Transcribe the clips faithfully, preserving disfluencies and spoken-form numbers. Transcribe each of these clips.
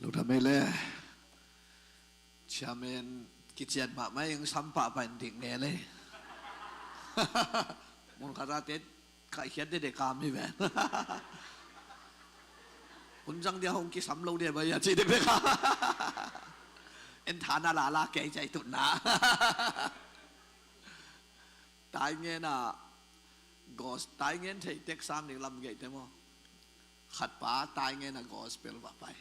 Lo tham ei le. Chairman kician mahmah ing, sampah pahin dik nge le. Mun khat a te kaihkhiat dede kam hi ven. Hun zang dia hong kisam lo dia bai a ci dekdek a. En thana lala kei cai tutna. Taingen a gos, taingen thei tek sam ning lam gei te maw. Khat pa taingen a gospel va pai.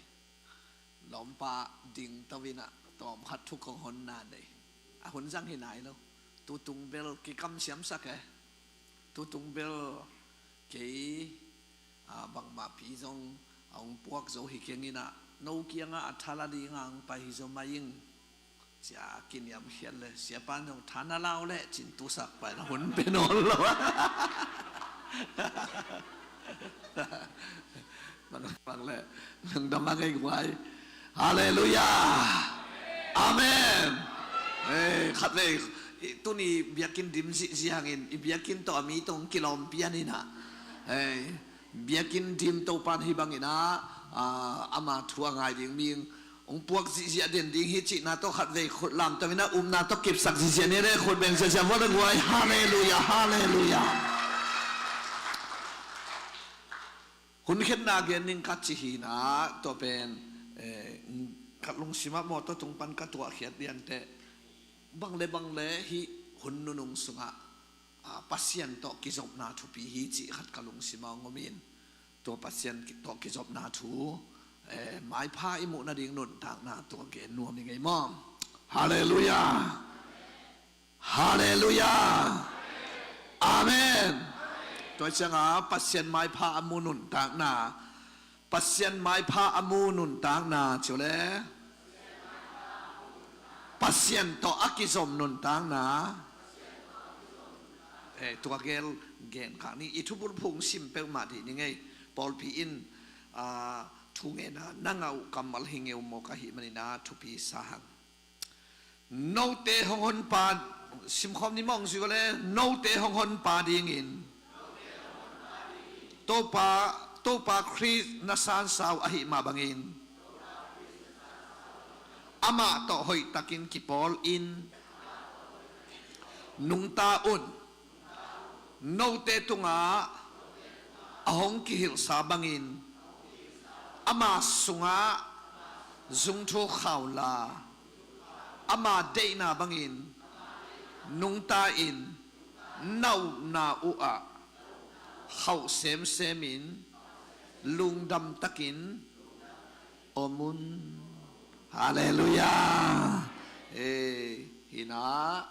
Lawmpa ding to in a tawm khat thuk kong honna nei. A hun zang hi nai lo. Tutung bel kikam siamsak e. Tutung bel kei a bangmah pi zong a hong puak zo hi keng in a, no kiangah a thala dingah hong pai hi zo mai ing. Cia a kiniamkhiat le siapa in zong thana lau le cin tusak pai na hun pe nawn lo. Bang, bang le, nang dam a ngei guai. Halleluiah. Amen. Ei, khat vei, tuni biakinn dim zihziah hangin i biakinn tawh a mi tawh kilawm pian in a. Ei, biakinn dim Topan hi bangin a, a, ama thu a ngai ding mi hong puak zihziah den ding hi cihna tawh khat vei khut lamto in a, upna tawh kipsak zihziah ni le khut beng ziahziah vua le guai. Halleluiah, halleluiah. Hun khenna gen ning ka ci hi na, tua pen, eh, ka lungsimah mawtaw tung pan ka tuahkhiat lian teh, bang le bang le hih hun nunung sungah, ah, Pasian tawh kizopna thupi hi cih khat ka lungsimah hong om in, tua Pasian ki-, tawh kizopna thu, eh, maipha i muh nading nuntakna tua gen nuam i ngei maw. Halleluiah. Halleluiah. Amen. Tua ciangah Pasian maipha a mu nuntakna, Pasian maipha a mu nuntakna, ci uh le. Pasian tawh a kizom nuntakna. Eh, tua gel gen khak ni, i thubulphu hong sim peuhmah dih ni ngei. Pawlpi in, ah, thu ngen a na ngah uh kammal hi ngeu maw ka hih manin a thupi sa hang. Note hong honpa, simkhawm ni mawng zui le, note hong honpa dingin Topa, Topa Khrist na sansa uh ahih mah bangin amah tawh hoihtakin kipawl in nungta un. Note tungah a hong kihilhsa bangin ama sungah zungthuk kha unla, ama deihna bangin nungta in, na upna uhah khauh semsemin lungdamtakin om un. Halleluiah. Eh, hi na,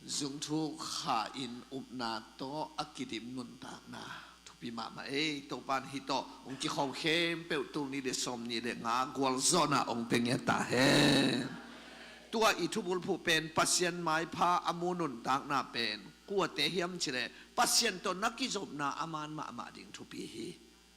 zungthuk kha in upna tawh a kidim nuntakna thupi mahmah ei. Topan hih tawh hong kikhawm khempeuh tul nih le sawm nih le nga gualzawhna hong pia ngiat ta hen. Tua i thubulphu pen Pasian maipha a mu nuntakna pen kuate hiam ci le, Pasian tawh na kizopna a man mahmah ding thupi hi.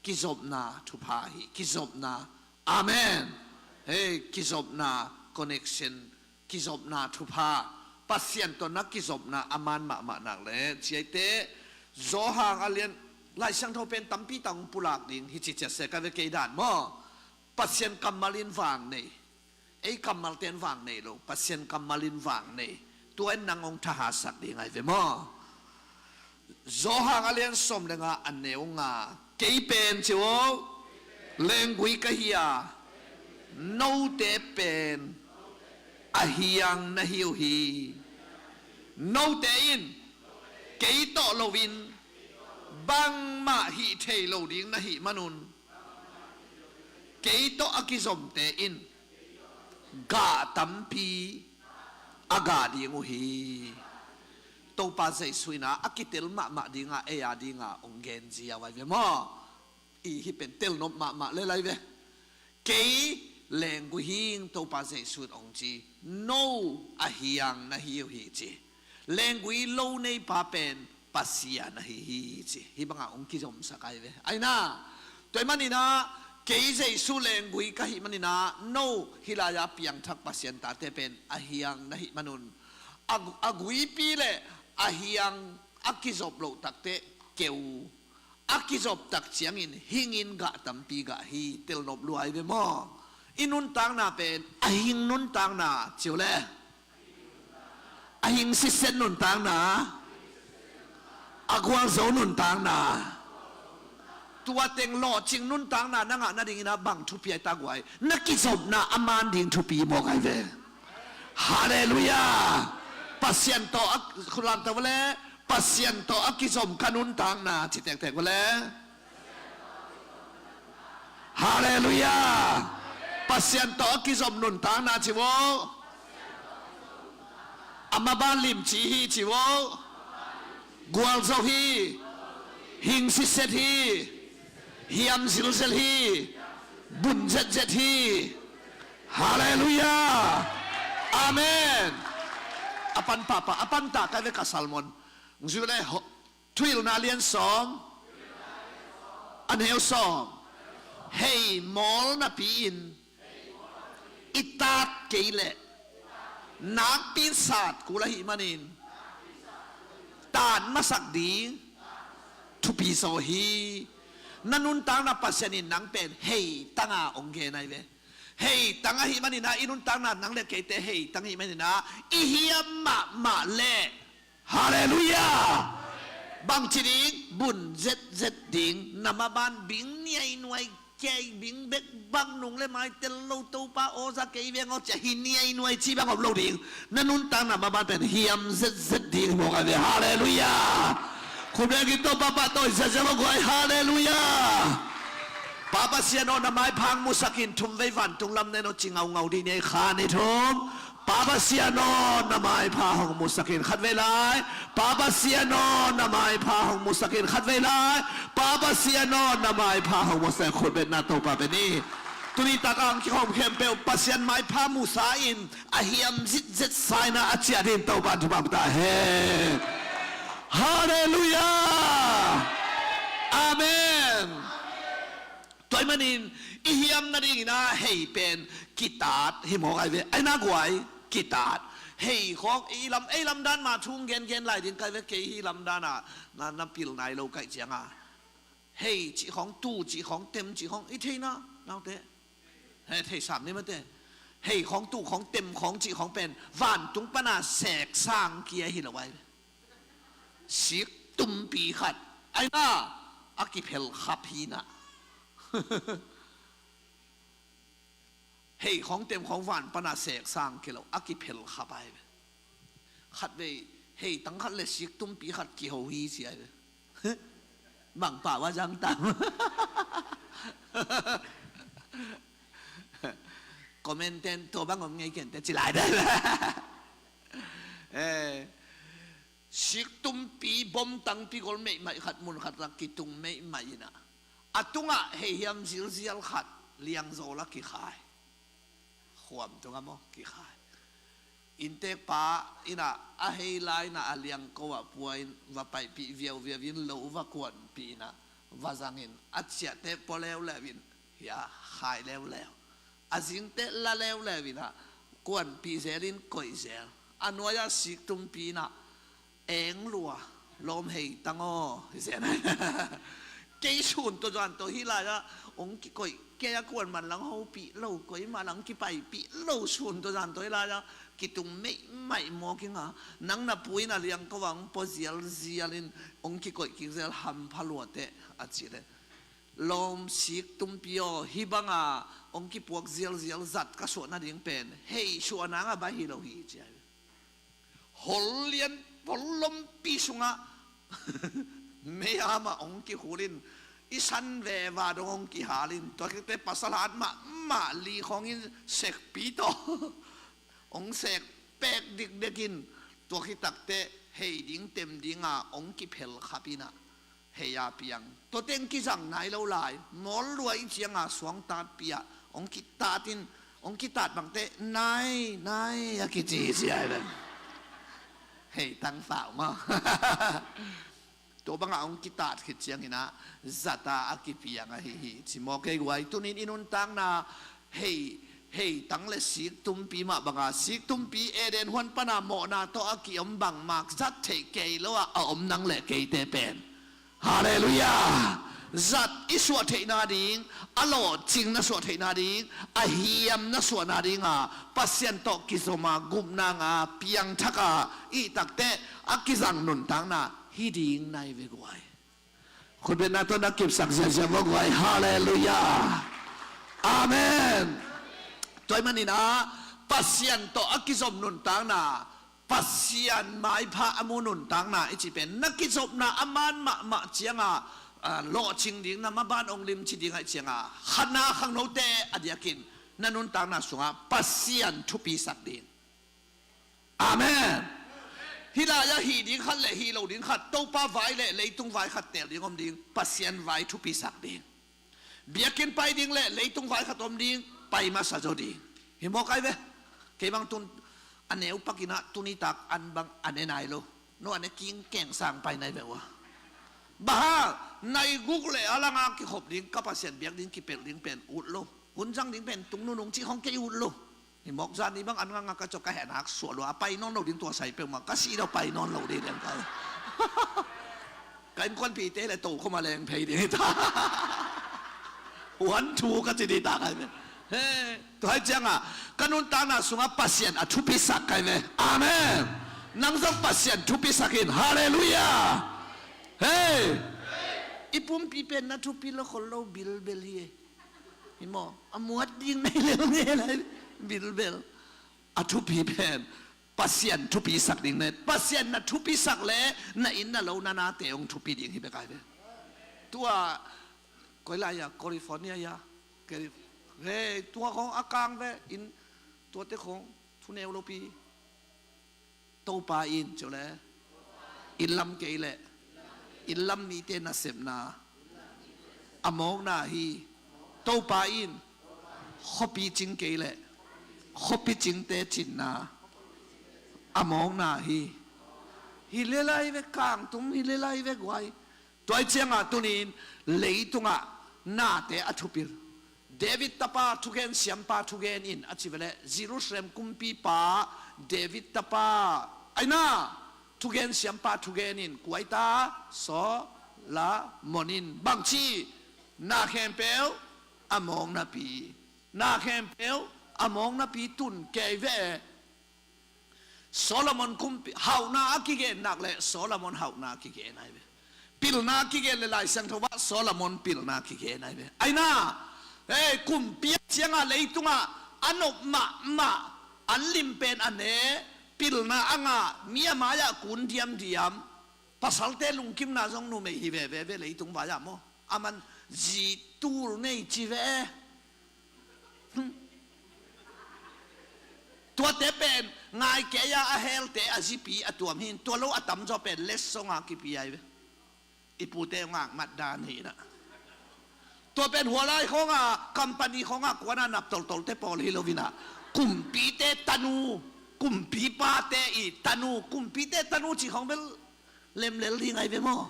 Kizopna thupha hi. Kizopna. Amen. Hei, kizopna connection, kizopna thupha, Pasian tawh na kizopna a man mahmah nak le, ciaite, Zawhang a lian, Lai Siangtho pen tampi tang pulak ding hi ci ciat se ka ve kei dan maw. Pasian kammal in vang nei. Ei kammalte in vang nei lo, Pasian kammal in vang nei. Tua in nang hong thahatsak ding ai ve maw. Zawhang a lian sawm le nga a neu nga. Kei pen ci uh, lenggui ka hi a, note pen a hiang na hi uh hi. Note in kei tawh loin bangmah hih thei lo ding na hih manun, kei tawh a kizomte in gah tampi a gah ding uh hi. Topa Jesu in a kitel mahmah dinga, ei a dinga hong gen zia vai ve maw. I hih pen telnop mahmah le lai ve. Kei lenggui hing, Topa Jesu in hong ci. No a hiang na hi uh hi ci. Lenggui lo neipa pen Pasian ahi hi ci. Hih bangah hong kizomsak ai ve. Ai na, tua ahih manin a, kei Jesu lenggui ka hih manin a, no hih lai-a piangthak Pasian tate pen a hiang na hih manun, a, a guipi le a hiang a kizop loh takteh keu, a kizop tak ciangin hingin gah tampi gah hi, telnop lua ai ve maw. I nuntakna pen a hing nuntakna ci uh le, a hing sitset nuntakna, a gualzo nuntakna, tua teng lawhcing nuntakna na ngah nadingin ah bang thupi a i tak guai? Na kizopna a man ding thupi mawk ai ve. Halleluiah. Pasian tawh a, khut lamto vele, Pasian tawh a kizom ka nuntakna ci tektek vele. Halleluiah. Pasian tawh a kizom nuntakna ci vo. A maban limci hi ci vo. Gualzo hi. Hing sitset hi. Hiam zilzel hi. Bun zetzet hi. Halleluiah. Amen. A pan papa, a pan ta ka ve ka sermon. Ngzui le ho, Thuhilhna lian sawm, a neu sawm. Hei mawl napi-in i tat kei leh nakpi-in sat kul ahih manin tat masak ding thupi zaw hi. Na nuntakna Pasian in nang pen hei tanga hong gen ai ve. Hei tang ahih manin ah i nuntakna nang le keite hei tang ahih manin ah i hiam mahmah leh Halleluiah. Bangci ding? Bun zetzet ding. Na maban bing niainuai kei, bing bek bang nung le mai tel lo, Topa aw za kei veng aw ci a hi niainuai ci bang om lo ding. Na nuntakna maban pen hiam zetzet ding hi mawk ai ve. Halleluiah. Khut beng in Topa pahtawi ziazia lo guai. Halleluiah. Pa Pasian aw, na maipha hong musak in, thumvei vantung lam nen aw ci ngaungau dih ni ei. Khat, nih, thum. Pa Pasian aw, na maipha hong musak in, khatvei lai. Pa Pasian aw, na maipha hong musak in, khatvei lai. Pa Pasian aw, na maipha hong musak in. Khut betna Topa beng ni. Tuni takah hong kikhawm khempeuh Pasian maipha musa in a hiam zitzet sa in ah a ciah dingin Topa in thupha pia ta hen. Halleluiah. Amen. Tua ahih manin i hiam nadingin ah hei pen kitat hi mawk ai ve. Ai na guai, kitat. Hei khawng i lam, ei lam dan mah thu gengen lai ding kai ve, kei hi lam dan ah na, na pil nai lo kaih ciang a. Hei cih khawng, tu cih khawng, tem cih khawng i thei na, naute. Hei, thei sam ni mate. Hei khawng, tu khawng, tem khawng, cih khawng pen vantung pan a seksang kia hi lo ai. Sik tumpi khat ai na, a kiphel khap hi na. Hei khawng, tem khawng van pan a seksang kia lo, a kiphel khap ai. Khatvei hei tang khat le sik tumpi khat kiho hi ci ai. Bang pau a zang tam? Comment ten tua bang om ngei ken te ci lai dan. Eh, sik tumpi bom tangpi gol meihmaih khat mun khat lak kitung meihmaih in ah, a tungah hei hiam zilzial khat liangzawl a kikhai. Khuam tungah maw kikhai. Inntekpa in ah a hei lai in ah a liangko ah pua in va paipih viauviau in lo va kuanpih in ah va zang in a ciahte pua leuleu in hia khai leuleu. A zingte la leuleu in ah kuanpih zel in koih zel. A nuai-ah sik tumpi in ah eng lua, lawm hei tang aw hi zen. Kei sun tawh zan tawh hih lai-ah hong kikoih, kei a kuan man lang hopih lo, koih mah lang kipaipih lo, sun tawh zan tawh hih lai-ah kitung meihmaih mawk ing a, nang na pu in a liangko ah hong pua zialzial in hong kikoih kik zel hampha lua teh a cih leh, lawm sik tumpi aw, hih banga hong kipuak zialzial zat ka suah nading pen hei suah nang a baih hi lo hi ci ai. Hol lian, hol lompi sungah mei-am ah hong kikhul in, i san veva dong hong kihal in, tua khit teh pasal hat mahmah li khawng in sekpi tawh hong sek pek dikdek in, tua khit tak teh hei ding tem ding a hong kiphel khap in ah hei a piang. Tua teng kizang nai lo lai, mawl lua i ciang a suangtatpi ah hong kitat in, hong kitat bang teh nai nai a kici ci ai ven. Hei tang pau maw? Tua bang a hong kitat khit ciangin ah zat a a kipiang ahi hi ci maw. Kei guai, tuni in i nuntakna hei, hei tang le sik tumpi mah bang a, sik tumpi Eden huan pan a mawhna tawh a ki-om bangmah zat theih kei lo a a om nang le keite pen. Halleluiah. zat i suah theihna ding, a lawhcing na suah theihna ding, a hiam na suahna dinga Pasian tawh kizoma gupna nga piangthaka i takte a kizang nuntakna hi ding nai ve guai. Khutbetna tawh na kipsak ziazia vua guai. Halleluiah. Amen. Tua ahih manin ah Pasian tawh a kizom nuntakna, Pasian maipha a mu nuntakna i cih pen na kizopna a man mahmah cianga, ah, lawhcing ding, na maban hong limci ding ahih cianga khatna khangnote a diakin na nuntakna sungah Pasian thupisak ding. Amen. Hih lai-ah hih ding khat le hih lo ding khat, Topa vai le leitung vai khat teel ding om ding, Pasian vai thupisak ding. Biakinn pai ding le leitung vai khat om ding, pai masa zaw ding. Hi mawk ai ve. Kei bang tun a neu pakinah tuni tak an bang a ne nai lo. No a ne kingkeng sang pai nai ve ua. Bang hang, nai guk le a langa kikhop ding, ka Pasian biak ding kipelh ding pen ut lo. Hun zang ding pen tung nunung cih khong kei ut lo. Hi mawk zani bang an ngangak a cawk ka hehnak suah lua, a pai nawn lo ding tua sai peuhmah, ka sih lo pai nawn lo ding lian kai. Ka innkuanpihte le to khoma leng phei ding hi ta. One two ka ci ding ta kai ve. He, tua hi cianga ka nuntakna sungah Pasian a thupisak kai ve. Amen. Nang zong Pasian thupisak in. Halleluiah. Hei. I pumpi pen na thupi lo khol lo bilbel hi e. Hi maw? A muat ding nei lel ngei lai bilbel. A thupi pen Pasian thupisak ding ne. Pasian na thupisak le na inn na lo na nate hong thupi ding hi bek ai ve. Tua koi lai-a California-a, Calif-, he, tua khong a kang ve in, tuate khong thuneu lopi. Topa in, ciu le, inn lam kei le, inn lam mite nasepna, a mawkna hi. Topa in, khuapi cing kei le, khuapi cingte cinna, a mawkna hi. Hi lelai ve kangtum, hi lelai ve guai. Tua hi cianga tunin leitungah nate a thupil. David tapa thugen siampa thugen in a ci veleh Jerusalem kumpipa David tapa aina thugen siampa thugen in kuaita Solomon in bangci na khempeuh a mawknapi, na khempeuh a mawknapi tun kei ve. Solomon kumpi hauhna a kigen nak le Solomon hauhna a kigen ai ve. Pilna a kigen le Lai Siangtho ah Solomon pilna a kigen ai ve. Aina, hei, kumpi a cianga leitungah a nop mahmah, an lim pen a ne, pilna a ngah, mi a mai-ah kun diamdiam, pasalte lungkimna zong numei hi veve ve leitung vai-ah maw. A man zi tul nei ci ve. Tuate pen ngai kei-a a helte a zipi a tuam hi in, tua lo a tamzaw pen letsong a kipi ai ve. I pute ngak mat dan hi inah. Tua pen hualai khawnga company khawnga kuana nap toltolte pawl hi lo inah, kumpite tanu, kumpipate i tanu, kumpite tanu ci khawng bel lemlel ding ai ve maw?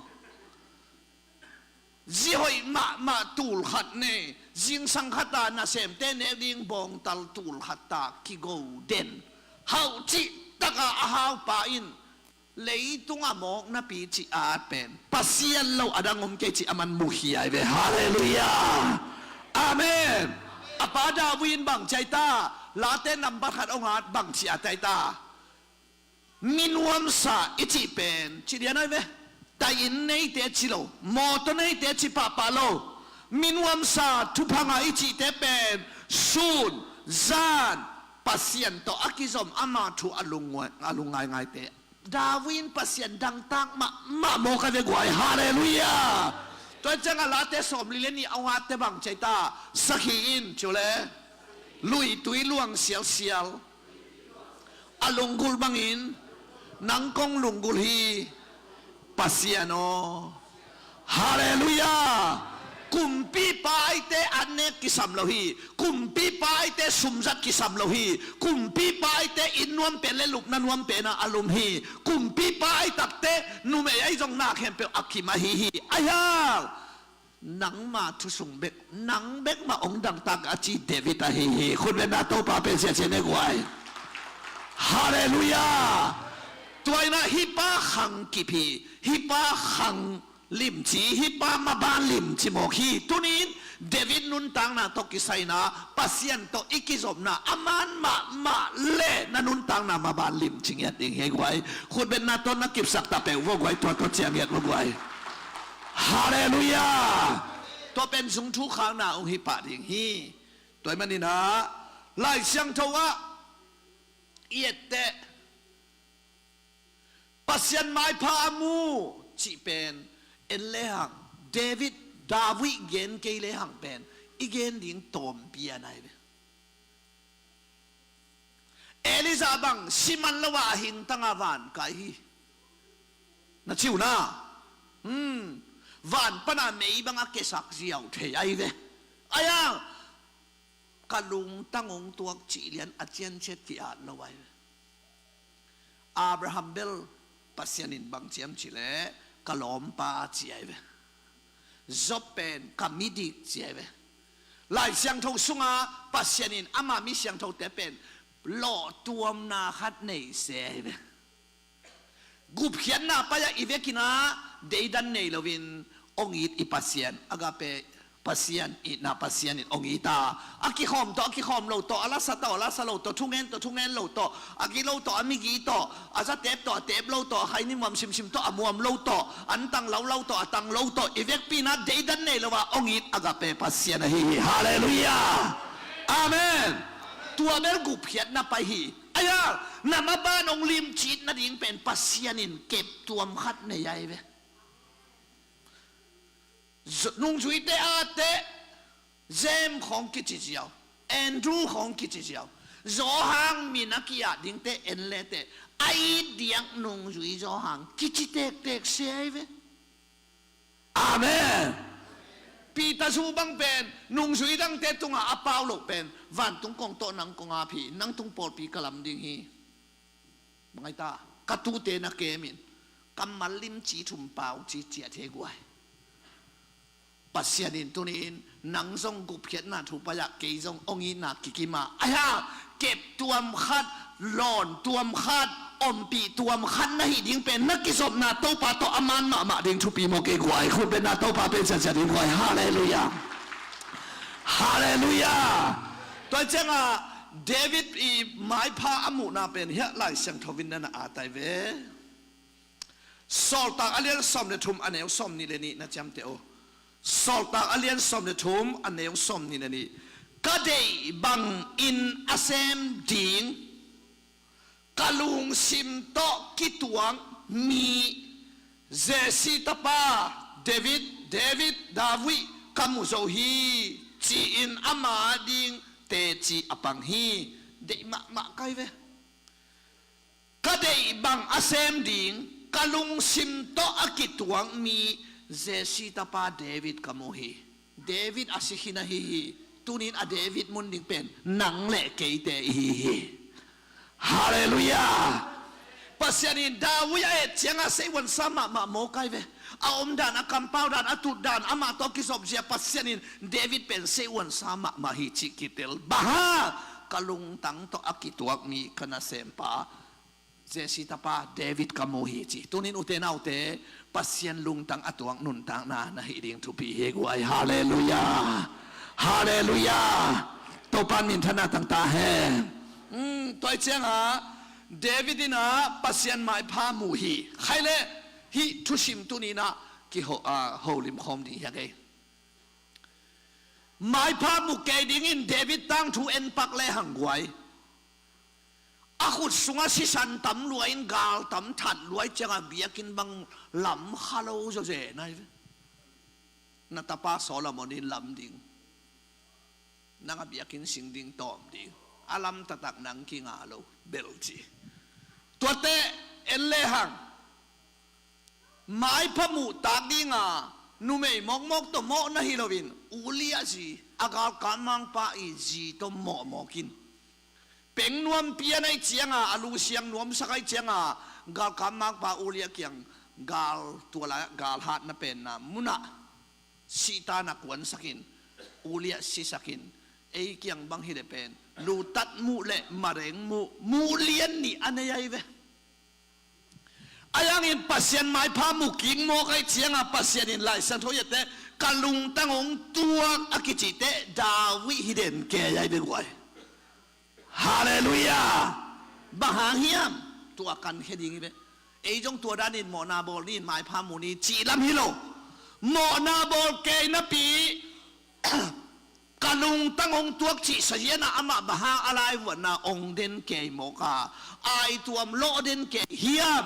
Zi hoih mahmah tul khat nei, zingsang khata nasemte nek ding bawngtal tul khatta kigo den hauh cih taka a haupa in leitung a mawknapi cih a at pen Pasian lo a dang om kei cih a man mukhia ai ve. Halleluiah. Amen. A pa David in bang ci ai ta? Late nambat khat hong at bang ci a tai ta? Minuamsa i cih pen ci lian ai ve. Taih inn neite ci lo, mawtaw neite ci pahpah lo. Minuamsa thuphanga i cihte pen sun zan Pasian tawh a kizom ama thu a lungngaingaite. David in Pasian dangtak mahmah mawk a ve guai. Halleluiah. Tua cianga Late sawmli le nih a hong atte bang ci ai ta? Sakhi in, ciu le, luitui luang sialsial a lunggulh bangin nang kong lunggulh hi, Pasian aw. Halleluiah. Kumpipa aite an nek kisam lo hi. Kumpipa aite sumzat kisam lo hi. Kumpipa aite inn nuam pen le lupna nuam penah a lum hi. Kumpipa ai takte numei ai zong na khempeuh a kim ahi hi. Ai hal. Nangma thusung bek, nang bek mah hong dangtak a ci David ahi hi. Khut bengna Topa pen siasia ne guai. Halleluiah. Tua inah hih pa khang kip hi. Hih pa khang limci hi pa maban limci mawk hi. Tunin David nuntakna tawh kisai-in ah Pasian tawh i kizopna a man mahmah le na nuntakna maban limci ngiat ding hi guai. Khutbetna tawh na kipsak ta peuh vua guai, tua tawh ciang ngiat vua guai. Halleluiah. Tua pen zung thukhakna hong hi pah ding hi. Tua ahih manin ah Lai Siangtho ah i et teh Pasian maipha a mu cih pen en lehang, David, David gen kei lehang pen i gen ding tawmpi a nai ve. Elijah bang si man lo a hing tangah van kai hi. Na ci uh na. Hmm. Van pana mei bang a kesak ziau thei ahi ve. Ahi a, ka lungtang hong tuak cih lian a cianciat ki-at lo ahi ve. Abraham bel Pasian in bang ci hiam cih leh ka lawmpa ci ahi ve. Job pen ka midik ci ahi ve. Lai Siangtho sungah Pasian in ama mi siangthote pen lawhtuamna khat nei se ahi ve. Gupkhiatna pai-ah i vekin ah deidan nei loin hong it i Pasian, agape Pasian, itna Pasian in hong it a, a kikhawm tawh a kikhawm lo tawh, a lasa tawh a lasa lo tawh, thungen tawh thungen lo tawh, a gi lo tawh a migi tawh, a zateep tawh a teep lo tawh, a khaini muam simsim tawh a muam lo tawh, an tang laulau tawh a tang lo tawh, i vekpi-in ah deidan nei lo a hong it agape Pasian ahi hi. Halleluiah. Amen. Tua bel gupkhiatna pai hi. Ahi a, na maban hong limci nading pen Pasian in keptuam khat nei ahi ve. Nungzuite a teh James khawng kici ziau, Andrew khawng kici ziau, Johan min a ki-at dingte en le teh a it diak nungzui Johan kici tektek se ahi ve. Amen. Peter zu bang pen nungzui dangte tungah a pau loh pen vantung kong tawh nang kong ap hi, nang tung pawlpi ka lam ding hi. Bang ai ta, ka tuute na kemin kammal limci thum pau ci ciat hi guai. Pasian in tuni-in nang zong gupkhiatna thu pai-ah kei zong hong itna kikim a, ahi a, keptuam khat, lawntuam khat, ompihtuam khat na hih ding pen na kizopna Topa tawh a man mahmah ding thupi mawk hi guai. Khutbetna Topa pen cianciat ding guai. Halleluiah. Halleluiah. Tua ciangah David i maipha a muhna pen hiah Lai Siangtho in na na at ahi ve. Sawltak a lian sawm le thum a neu sawm nih le nih na ciamteh uh. Sawltak a lian sawm le thum a neu sawm nih le nih. Ka deih bangin a sem ding, ka lungsim tawh kituak mi Jesse tapa David, David, David ka mu zo hi, ci-in ama ding teci a pang hi. Deih mahmah ka hi ve. Ka deih bang a sem ding, ka lungsim tawh a kituak mi Jesse tapa David ka mu hi. David a si khin ahi hi. Tunin a David mun ding pen nang le keite i hi hi. Halleluiah. Pasian in David a et ciangah seiuansa mahmah mawk ahi ve. A omdan, a kampau dan, a tutdan, amah tawh kizopzia Pasian in David pen seiuansa mahmah hi cih kitel. Bang hang? Ka lungtang tawh a kituak mi ka nasempa Jesse tapa David ka mu hi ci. Tunin ute naute, Pasian lungtang a tuak nuntakna na hih ding thupi hi guai. Halleluiah. Halleluiah. Topa in minthanna tang ta hen. Hmm, tua ciangah David in ah Pasian maipha mu hi. Khai le hih thusim tunin ah kiho, ah, holim khawm ding hi a kei. Maipha mu kei dingin David tangthu en pak lehang guai. A khut sungah sisan tam lua in gal tam that lua i ciangah biakinn bang lam kha lo zawzen ahi ve. Na tapa Solomon in lam ding. Nang a biakinn sing ding tawm ding. A lam taktak nang kinga lo bel ci. Tuate en lehang. Maipha muhtak dinga numei mawkmawk tawh mawh na hi loin Uliah zi, a galkap mangpa i zi tawh mawhmawk in. Peng nuampi a neih cianga a lusiang nuamsak ahih cianga galkap mangpa Uliah kiang gal tuala galhat na penna munah sihtan a kuansakin Uliah sisakin ei kiang bang hileh pen lutat muh le mareng muh, muh lian nih a nei ahi ve. Ahi hangin Pasian maipha mu kik mawk ahih ciangin Pasian in Lai Siangtho ah, "Ka lungtang hong tuak," a kicihte David hi den kei ahi ve guai. Halleluiah. Bang hang hiam? Tua kankhia ding hi ve. Ei zong tua danin mawhna bawl ni, maipha mu ni cih lam hi lo. Mawhna bawl kei napi, "Ka lungtang hong tuak," cih sazian ah amah bang hang a laivuanna hong den kei mawk a, aituam lawh den kei hiam?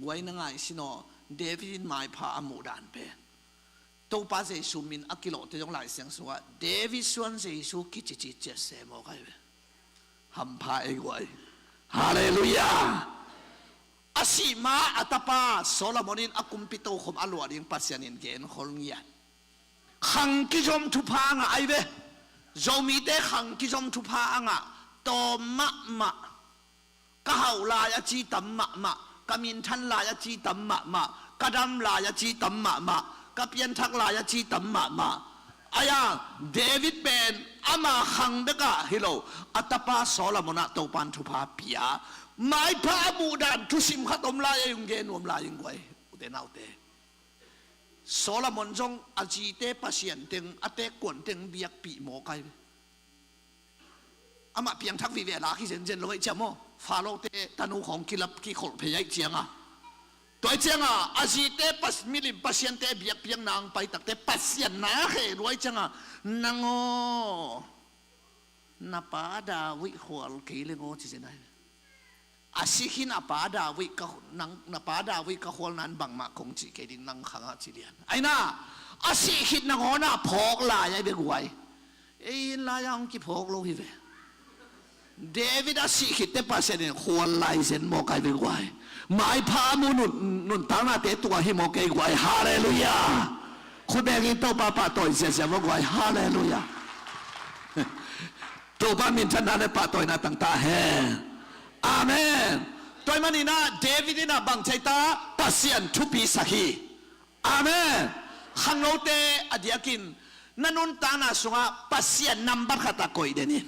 Guai, na ngaihsun aw, David in maipha a muh dan pen, Topa Jesu min a kilawhte zong Lai Siangtho sungah David suan Jesu kicici ciatse mawk ahi ve. Hampha ei guai. Halleluiah. A sih ma a tapa Solomon in a kumpi tokhom a luah ding Pasian in genkhol ngiat. Khang kizom thupha a ngah ahi ve. Zomite khang kizom thupha a ngah. Tawm mahmah. Ka hauh lai a ci tam mahmah, ka minthan lai a ci tam mahmah, ka dam lai a ci tam mahmah, ka pianthak lai a ci tam mahmah. Ahi a, David pen ama khang bek ah hi lo, a tapa Solomon ah Topa'n thupha pia. Maipha a muh dan thusim khat om lai, ei hong gen nuam lai ing guai, ute naute. Solomon zong a zite Pasian teng, a teekkuan teng biakpih mawk ahi ve. Amah piangthak vive a lak hi zenzen lo ahih ciang maw, Faro-te tanu khawng kilap kikholh phei ahih ciang a, tua ahih ciang a, a zite pas-, milim pasiante biakpiakna hong pai takte Pasian na khe lua ahih ciang a, "Nang aw, na pa David khual kei leng aw," ci zen ahi ve. "A si khin a pa David ka, nang, na pa David ka khual nan bangmah kong cih kei ding nang khang ah," ci lian. Ahi na, a sih khit nangawn ah phawk lai ahi ve guai. Ei in lai ah hong kiphawk lo hi ve. David a sih khitte Pasian in khual lai zen mawk ahi ve guai. Maipha a mu nun, nuntaknate tua hi mawk ei guai. Halleluiah. Khut beng in Topa pahtawi ziazia maw guai. Halleluiah. Topa minthanna le pahtawina tang ta hen. Amen. Tua ahih manin ah David in ah bang ci ta, Pasian thupi sak hi. Amen. Khangnote a diakin na nuntakna sungah Pasian nambat khat ah koih den in.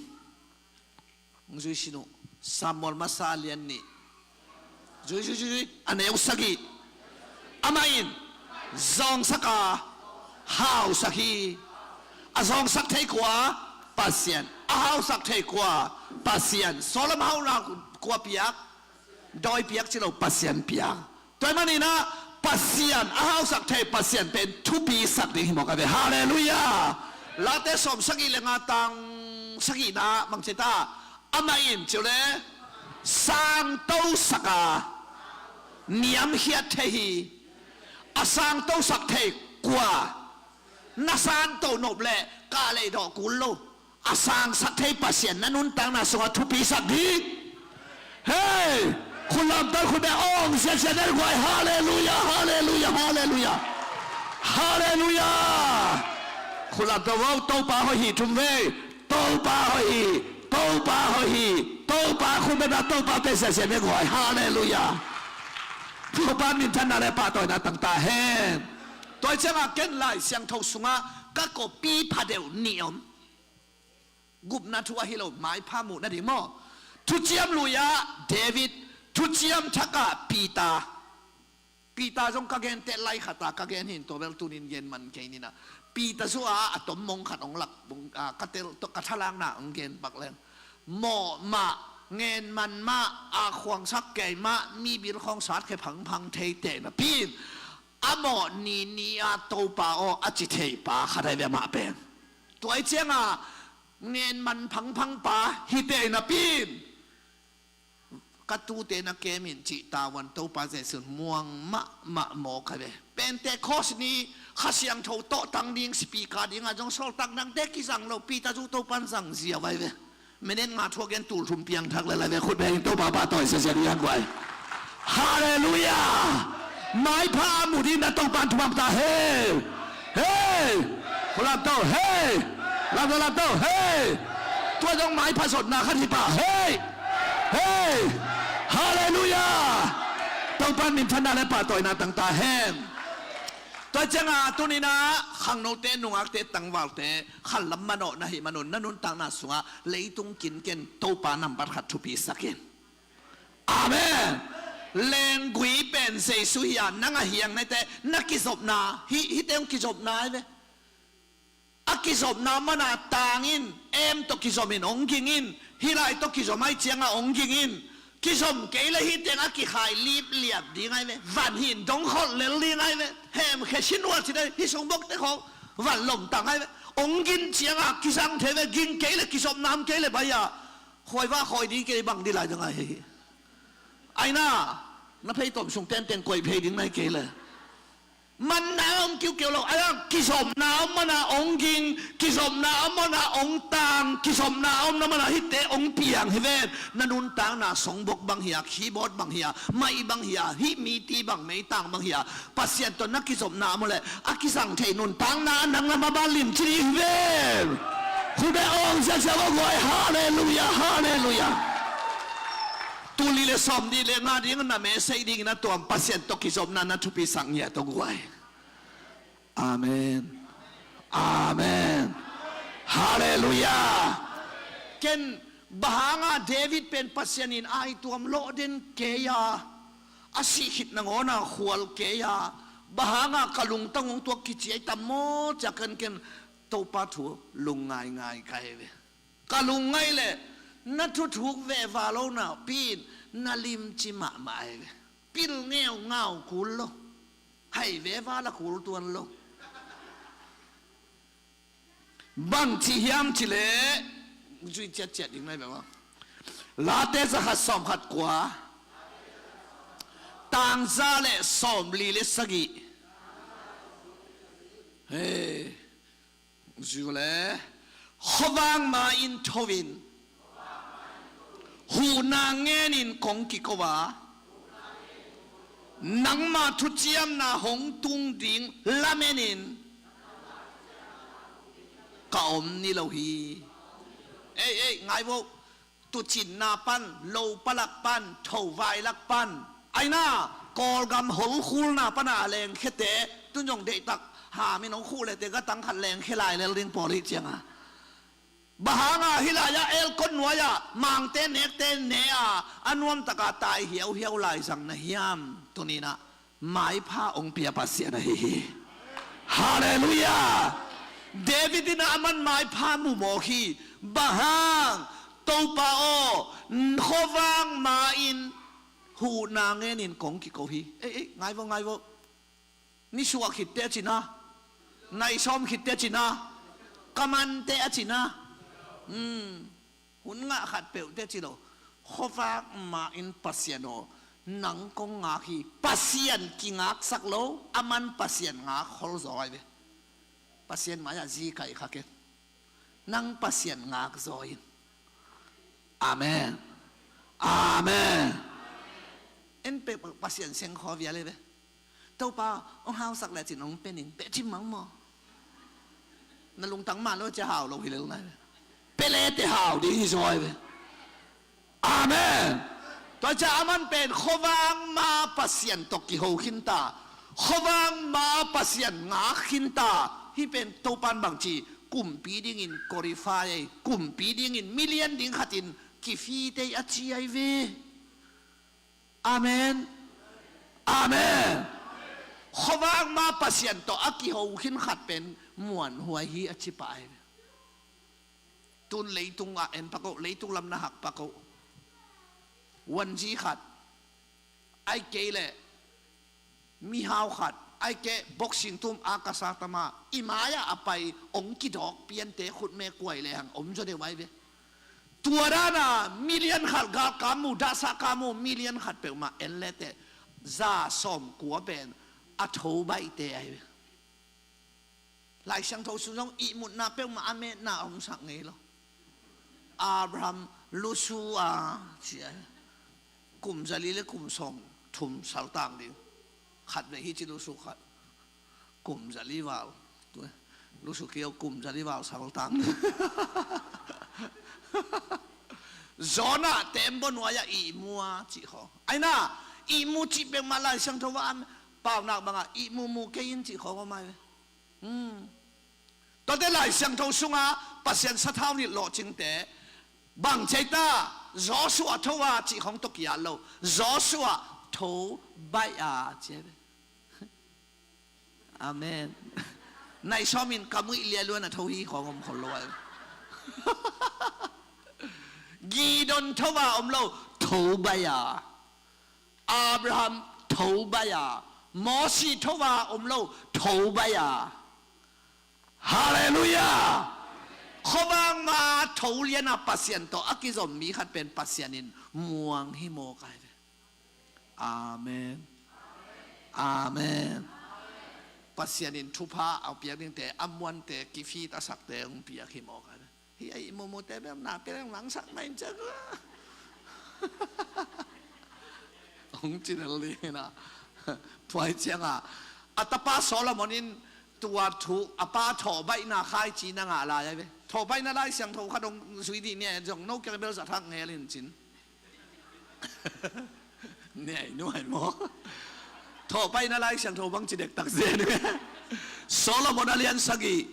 Hong zui sin uh. Samuel masa lian nih. Zui, zui, zui, zui. A neu sagih. Amah in zawngsak a, hausak hi. A zawngsak thei kua? Pasian. A hausak thei kua? Pasian. Sawlam hauhna kua piak? Dawi piak ci lo, Pasian piak. Tua ahih manin ah Pasian, a hausak thei Pasian pen thupi sak ding hi mawk ahi ve. Halleluiah. Late sawm sagih le nga, tang sagihna bang ci ta? Amah in ci uh le, sangtosak a, niamkhiat thei hi. A sangtosak thei kua? Na sangto nop leh kah lei dawh kul lo. A sangsak thei Pasian na nuntakna sungah thupi sak ding. Hei! Khut lamto khut beng ong ziazia den guai. Halleluiah, halleluiah, halleluiah. Halleluiah. Khut lamto vo, Topa hoih hi thum vei. Topa hoih hi, Topa hoih hi, Topa khut beng a, Topa te ziazia den guai. Halleluiah. Topa minthanna le pahtawina tang ta hen. Tua ahih ciangah ken Lai Siangtho sungah ka copy pha deuh nih om. Gupna thu ahi lo, maipha muh nading maw. Thuciam Lui ah David, Thuciam Thak ah Peter. Peter zong ka gen teh lai khat ah ka gen hi in, tua bel tuni in gen man kei ni in ah. Peter zong a, a tom mong khat hong lak, hong, a, ka tel, ka thalakna hong gen pak leng. Mawh mah, ngen man mah, a khuangsak kei mah, mi bil khawng sat khe phangphang thei teh napi in, a mawh ni ni a, Topa aw, a ci thei pa khat ahi ve amah pen. Tua ahih ciangah ngen man phangphang pa hi teh napi in, ka tuute na kem in cih tavuan Topa Jesuh in muang mahmah mawk ahi ve. Pentecost ni Kha Siangtho tawhtang ding, speaker ding a zong sawltak nangte kizang lo, Peter zong Topa in zang ziau ahi ve. Minute nga thu a gen tul thum piangthak lel ahi ve. Khut beng in Topa pahtawi ziazia ding hi hang guai. Halleluiah. Maipha a mu ding na Topa in thupha ta hen. Hei! Khut lamto, hei! Lamto, lamto, hei! Tua zong maipha zotna khat hi pah, hei! Hei! Halleluiah! Topa minthanna le pahtawina tang ta hen. Tua ciangah tuni in ah khangnote, nungakte, tangvalte, khanlam manawh na hih manun na nuntakna sungah leitung kin ken Topa nambat khat thupi sak in. Amen. Lenggui pen Jesu hi a, nang a hiang naite, na kizopna, hih, hihte hong kizopna hi ve. A kizopna mana tang in, em tawh kizom in hong ging in, hih lai tawh kizom ai cianga hong ging in, kizom kei le hih teng a kikhai lipliap ding ai ve, van hin dong kholh lel ding ai ve, hem khe sin ua ci dai, hih sung bokte khawng, van lomtang ai ve, hong gin cianga kizang thei ve, ging kei le kizopna om kei le bai a, khuai va khawi ding kei bang di lai dong ai hi. Aina, na phei tom sung tenten koih phei ding nai kei le. Manna om kiukiu lo, a kizopna om mana ong ging, kizopna om mana ong tang, kizopna om na mana hite ong piang hi ven. Na nuntakna songbok bang hi a, keyboard bang hi a, mai bang hi a, hih miti bang, meitang bang hi a, Pasian tawh na kizopna om le a kizang thei nuntakna nang lam a ban lim ci ding hi ven. Khute ong siasia va guai, halleluia, halleluia. Tuli le sawm di le nga ding na me sei ding na tuam Pasian tawh kizopna na thupi sang ngiat tawh guai. Amen. Amen. Halleluia. Ken bahanga David pen Pasian in ai tuam lawh den kei a, a sih khit nangawna khual kei a, bahanga ka lungtang ung tuak kiciai tam maw cia ken ken Topa thu lungngai ngai kai ve. Ka lungngai le na thuthuk veva lo na pin na limci mahmah ai ve. Pil ngeu ngau kul lo. Hai veva la kul tuan lo. Bang ci hiam ci le zui ciat ciat ding nai bang. Late zakhat sawm khat kua. Tangza le sawm li le sagih. Hey. Zule khuavang ma in tho in huhna ngenin kong kiko a, nangma thuciamna hong tung ding lamenin ka om ni lo hi. Ei, ei, ngai vo. Tucinna pan, lo palak pan, tho vailak pan, aina Kawlgam holkhulna pana a lengkhete, tun zong deihtak hamin hong khuh lete gatang khat lengkhe lai lel ding pawl hih cianga. Bahanga hih lai-ah elkot nuai-ah mangte nekte ne a, a nuamtaka tai hiauhiau lai zang na hiam tuninah. Maipha ong pia Pasian ahi hi. Halleluia. David in a man maipha mumawk hi. Bahang Topa aw, khuavang ma in huhna ngenin kong kiko hi. Ei, ei, ngai vo, ngai vo. Nisuah khitte a cina, naisawm khitte a cina, kamante a cina. Hmm. Hun ngah khat peuh teci lo. Khuavak ma in Pasian aw, nang kong ngak hi. Pasian kingaksak lo, a man Pasian ngak khol zaw ai ve. Pasian mai-ah zi kaih kha ken. Nang Pasian ngak zaw in. Amen. Amen. En pek Pasian seng khaw vial ai ve. Topa, ong hausak le cin ong pe ning, pe cin mang maw? Na lungtang man lo cia hau lo hi lel nai ve. Pe le te hau ding hi zaw ai ve. Amen. Tua cia a man pen khuavang ma Pasian tawh kiho khinta. Khuavang ma Pasian ngak khinta. Hih pen Topan bangci kumpi dingin qualify ai. Kumpi dingin million ding khatin kifite a ci ai ve. Amen. Amen. Khuavak ma Pasian tawh a kiho khin khat pen muanhuai hi a ci pah ai. Tun leitung ah en pak oh, leitung lam na hak pak oh. Wanzi khat, ai kei leh mihau khat, ai keh boxing tum a kasa tama i mai-ah a pai ong kidawk piante khutme kuai lehang om zaw deuh ai ve. Tua dana million khat galkam mu, dahsa kam mu, million khat peuhmah en leteh za sawm kua pen a tho baihte ai ve. Lai Siangtho sung zong ihmutna peuhmah a metna a hong sak ngei lo. Abraham lusu a ci ai. Kum zali le kum sawm thum saltang ding. Khat ve hi ci lusu khat. Kum zali val. Lusu kio kum zali val saltang. Zona tembo nuai-ah ihmu a cih khaw. Aina ihmu cih peuhmah Lai Siangtho va an paunak bangah ihmu mu kei in cih khaw va mai ve. Hmm. Tuate Lai Siangtho sunga Pasian sathau nilh lawhcingte bang ceita Joshua tho a cih khong tawh kiat lo. Joshua tho baih a, ci a ve. Amen. Nai sawm in ka muih lia luan a tho hi khawng om khol lo a. Gideon tho a om lo, tho baih a. Abraham tho baih a. Mosi tho a om lo, tho baih a. Halleluiah. Khuavang ma tho lian a Pasian tawh a kizom mi khat pen Pasian in muang hi mawk ai ve. Amen. Amen. Pasian in thupha a piak dingte, a muante, kifit a sakte hong piak hi mawk ai ve. Hi a i mumute bem na pe leng langsak mai ciak a. Hong ci lel ding hi na. Tua hi cianga a tapa Solomon in tua thu a pa thawhbaihna khaici na ngah lai ai ve. Thawhbaihna Lai Siangtho khat hong zui dih nia zong no kiang bel zat hak ngel in cin. Nia i nuai maw? Thawhbaihna Lai Siangtho bang ci dektak zen. Solomon a lian sagih.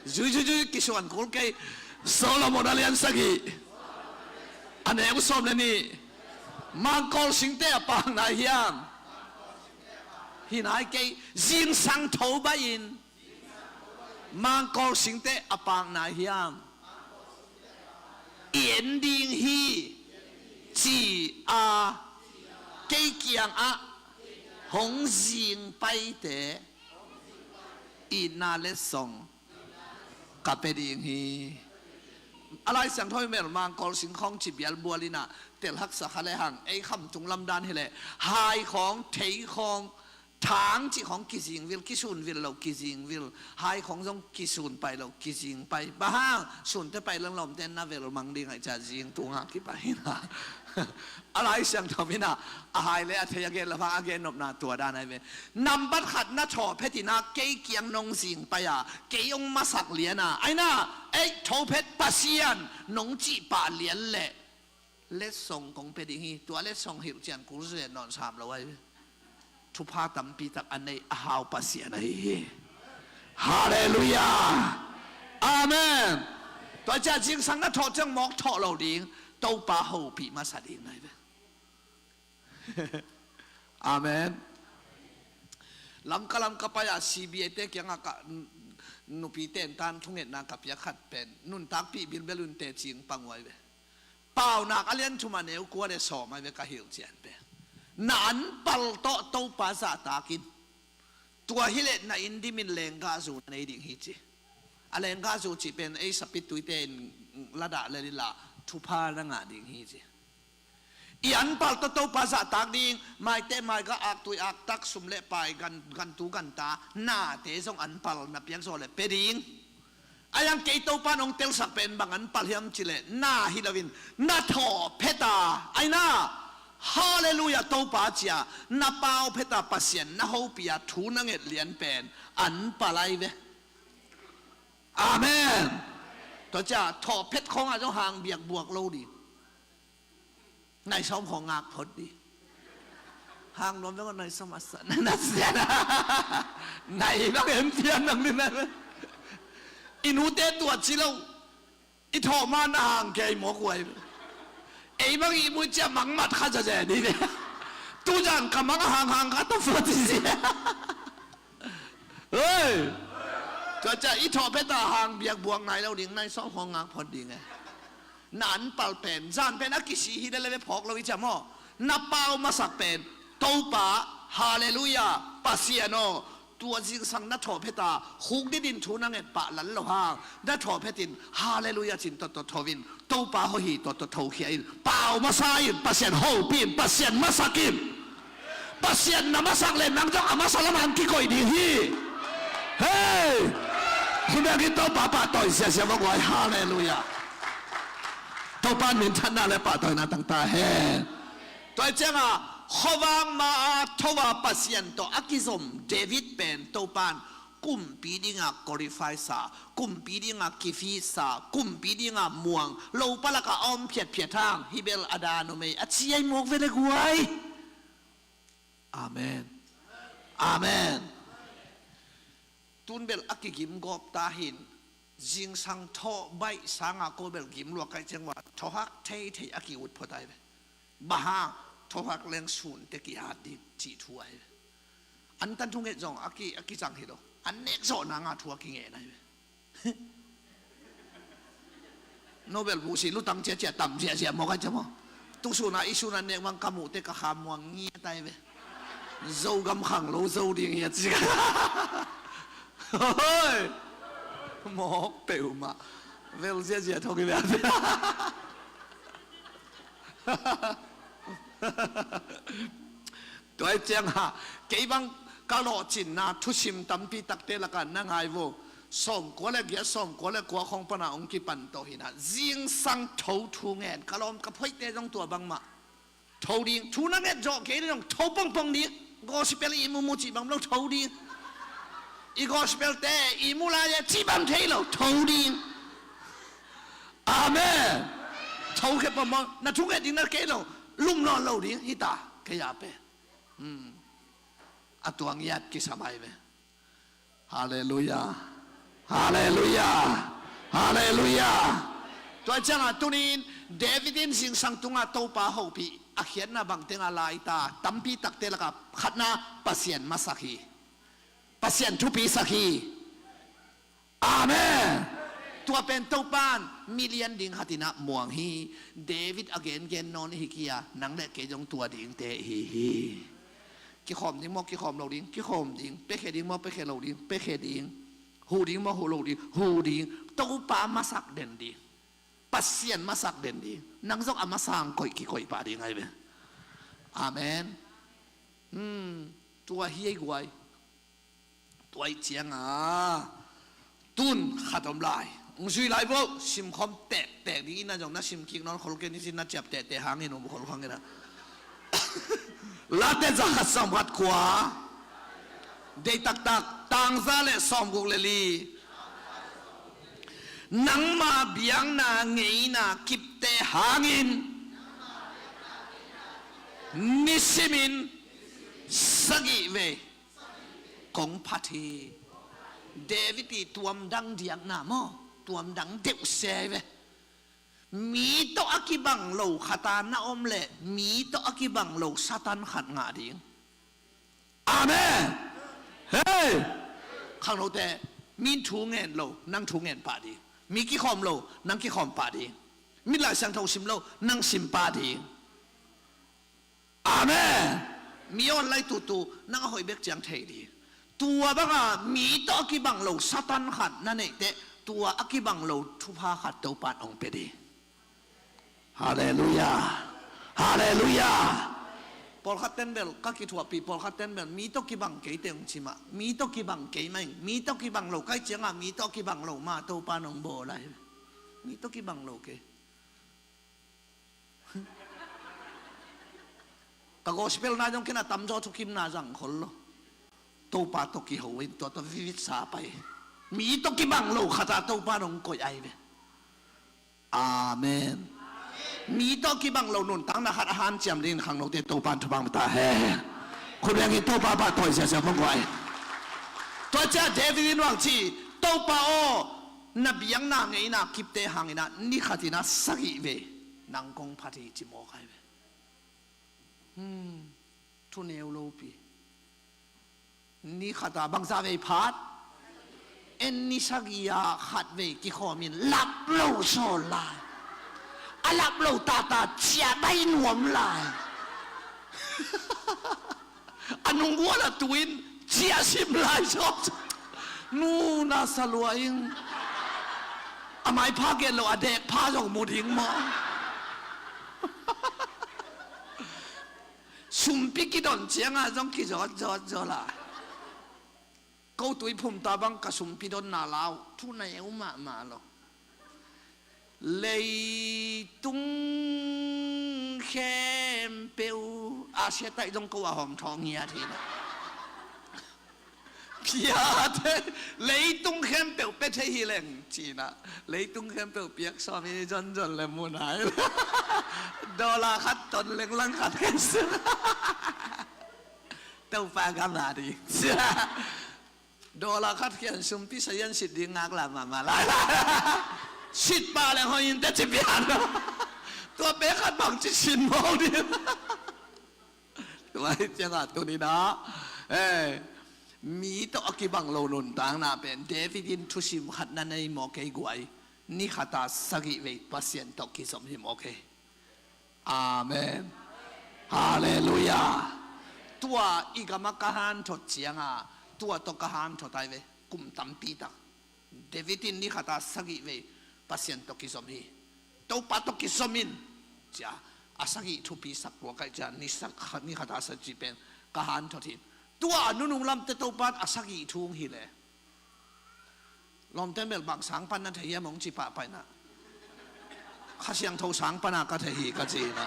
Zui zui zui kisuan kul kei. Solomon a lian sagih. A neu sawm le nih. Mangkawl singte a pakna hiam? Hi nai kei, zingsang tho baih in. Mangkawl singte a pakna hiam? I en ding hi, ci a, kei kiangah hong zing paite itna letsong ka pe ding hi. A Lai Siangtho i mel Mangkawl sing khawng ci bialbual inah tel haksa kha le hang ei khamtung lamdan hileh hai khawng, thei khawng, thang cih khawng kizingvil, kisunvil lo kizingvil, hai khawng zong kisun pai lo kizing pai. Bang hang sunte pai leng lawmte na vel mang ding aih ca zing tungah kipai hina. A Lai Siangtho inah a hai le a thei a gen lo hang a gen nopna tua dan ai ve. Nambat khat na thawh phet inah kei kiang nong zing pai a, kei hong masak liana aina ei tho phet Pasian nong cih pah lian leh letsong kong pe ding hi. Tua letsong hilh cian kul zet nawn sam lo ai ve. Thupha tampi tak a nei a hau Pasian ahi hi. Halleluiah. Amen. Tua ciah zingsang na thawh ciang mawk thawh lo ding, Topa hopih masa ding nai ve. Amen. Lamka lamka pai-ah C B A te kiangah ka, n-, nupi tentan thungetna ka piak khat pen nuntakpih bilbel un tecing pang uh ai ve. Paunak a lian thum a neu kua le sawm ai ve ka hilh cian pen. Na anpal tawh Topa zahtak in. Tua hileh na inn dimin lenggahzu na nei ding hi ci. A lenggahzu cih pen ei sapittuite in ladah lel inla thupha na ngah ding hi ci. I anpal tawh Topa zahtak ding, maite maigah, aktui aktak, sum le pai, gan, gantu ganta, nate zong anpal na piak zawh le pe ding. A iang kei Topa nong telsak pen bang anpal hiam cileh na hi loin na thawh pheta aina. Halleluiah Topa cia na pau pheta Pasian na hopia thu na nget lian pen anpal ai ve. Amen. Tua cia thawh phet khawngah zong hang biak buak lo ding. Nai sawm khawng ngak phot dih. Hang nuam veng nai sawm a sa na na sia na. Nai bang em pian nang ni na. I nute tua ci lo. I thawh ma na hang kei mawk uai. Ei bang i mui cia mangmat kha zaze ni ve. Tuzan ka mang a hang hang kha ta phot dih sia. Hei! Tua cia i thawh phet a hang biak buak nai lo ding nai sawm khawng ngak phot ding e. Na anpal pen zan pen a kisih hi lele phawk lo i cia maw? Na pau masak pen Topa, halleluiah, Pasian aw, tua zingsang na thawh phet a khuk didin thu na nget pah lal lo hang na thawh phet in halleluiah cin tawtawt tho in Topa hoih hi tawtawt tho khia in pau masa in Pasian hopih in Pasian masak in. Pasian na masak le nang zong a masa lamah hong kikoih ding hi. Hei! Hi biakinn Topa pahtawi siasia vok uai. Halleluiah. Topa minthanna le pahtawina tangta hen. Tua hi cianga khuavang ma a tho a Pasian tawh a kizom David pen Topan kumpi dinga qualify sa, kumpi dinga kifit sa, kumpi dinga muang, lopa laka a om phiatphiat hang hi bel a dan om ei a ciai muak vele guai. Amen. Amen. Tun bel a kigim gawp ta hin zingsang thawh baih sanga ko bel gim luak kai ciang ua thawhak theithei a ki-ut phot ai ve. Bang hang Thohak leng sunte kihat ding cih thu ahi ve. Antan thunget zong a ki, a kicang hi lo. An nek zawhna nga thu a kingen ahi ve. Nobel buhsi lutang ciacia tam ciacia mawk a cia maw. Tusuna i suna nek bang ka muhte ka kha muang ngiat ahi ve. Zogam khang lo zo ding hi a ci. Hoi. Mawk peuhmah. Vel ziazia thong hi ve. Tua hi ciangah kei bang ka lawhcinna thusim tampi takte lakah na ngai vo. Sawmkua le giat, sawmkua le kua khong pana hong kipan tawh hinah zingsang tho thu ngen ka lawm ka phoihte zong tua bangmah. Tho ding, thu na nget zawh kei ding, tho pongpong ding. Gospel i mumu cih bang lo tho ding. I gospel te i mu lai e cih bang thei lo tho ding. Amen. Tho khe pongpong na thu nget ding na kei lo, lum nawn lo ding hita kei a pe. Hmm. A tuang iat kisam ai ve. Halleluiah. Halleluiah. Halleluiah. Tua ciangah tunin David in zingsang tungah Topa hopih a khiatna bangtengah laita tampi takte lakah khatna Pasian masak hi. Pasian thupisak hi. Amen. Tua pen Topan milian ding khatinah muang hi. David a gengen nawn hi kia nang le kei zong tua dingte hi hi. Kikhawm ding maw kikhawm lo ding, kikhawm ding, pekhe ding maw pekhe lo ding, pekhe ding, hu ding maw hu lo ding, hu ding, Topa masak den ding, Pasian masak den ding, nang zong a masang koih kikoih pah ding ai ve. Amen. Hmm, tua hi ei guai. Tua ih cianga tun khat om lai. Ung zui lai vo, simkhawm tektek ding ina zong na simkik nawn khol kei nisin na ciap tehteh hangin um khol khang ina. Late za khat sawm khat kua. Dei taktak tangza le sawm guk le li. Nangma biakna ngeina kipte hangin nisimin sagih vei kong phat hi. David i tuamdang diakna maw, tuamdang deuh se ve. Mi tawh a kibang lo khata na om leh mi tawh a kibang lo Satan khat ngah ding. Amen. Hei, khangnote, mi thu ngen lo nang thu ngen pah ding. Mi kikhawm lo nang kikhawm pah ding. Mi Lai Siangtho sim lo nang sim pah ding. Amen. Mi awn lai tutu nang a hoih bek ciang thei ding. Tua banga mi tawh a kibang lo Satan khat na neih teh tua a kibang lo thupha khat Topan hong pia ding. Halleluiah. Halleluiah. Pawlkhat ten bel ka kithuahpih, pawlkhat ten bel mi tawh kibang kei teng cimah, mi tawh kibang kei mah in, mi tawh kibang lo kai ciangah mi tawh kibang lo mah Topan hong bawl ahi. Mi tawh kibang lo kei. Ka gospel na zong kena tamzaw thukimna zang khol lo. Topa tawh kiho in tua tawh vivit sa pai. Mi tawh kibang lo khata Topa nong koih ai ve. Amen. Mi tawh kibang lo nuntakna khat a hanciam dingin khangnote Topa in thupha mata he. Khut bengin Topa pah tawi siasia khong guai. Tua cia David in wang ci, Topa aw, na biakna ngeina kipte hangina ni khatina sagih ve nang kong phat hi ci mawk ai ve. Hmm, thu neu lopi. Ni khata bangza vei phat. En ni sagih a khat vei kikhawmin lap lo sawl lai. A lap lo tata cia bai nuam lai. A nunggual a tuin cia sim lai sawl. Nu na salua ing. A maipha gen lo a dek pha zong mu ding maw? Sumpi kidon cianga zong kizawt zawt zaw la. Ko tui phumta bang ka sumpi donna lau thu na eu mahmah lo. Leitung khempeuh a siatai zong ko a hawm thawng ngiat hi na. Piate leitung khempeuh pe thei hi leng cina. Leitung khempeuh piak sawm hi zonzon le munai. Dollar khat ton leng lang khat khen sung. Topa gam a ding. Dollar khat khian sumpi sayan sit ding ngak la mama la. Sit pa le hoin te ci pian. Tua pe khat bang ci sin maw ding. Lai ciangah tuninah, eh, mi tawh a kibang lo nuntakna pen David in thusim khat na nei maw kei guai? Ni khata sagih vei Pasian tawh kizom hi maw kei? Amen. Halleluiah. Tua i gama ka hanthot cianga tua tawh ka hanthot ai ve. Kum tampi tak David in ni khata sagih vei Pasian tawh kizom hi. Topa tawh kizom in cia a sagih thupi sak lua kaih cia ni sak ni khata sagih pen ka hanthot hi. Tua a nunung lamte Topa in a sagih thu hong hi le Lawmte melbang sang pan na thei hiam hong ci pahpaina. Kha Siangtho sang pana ka thei hi ka cina.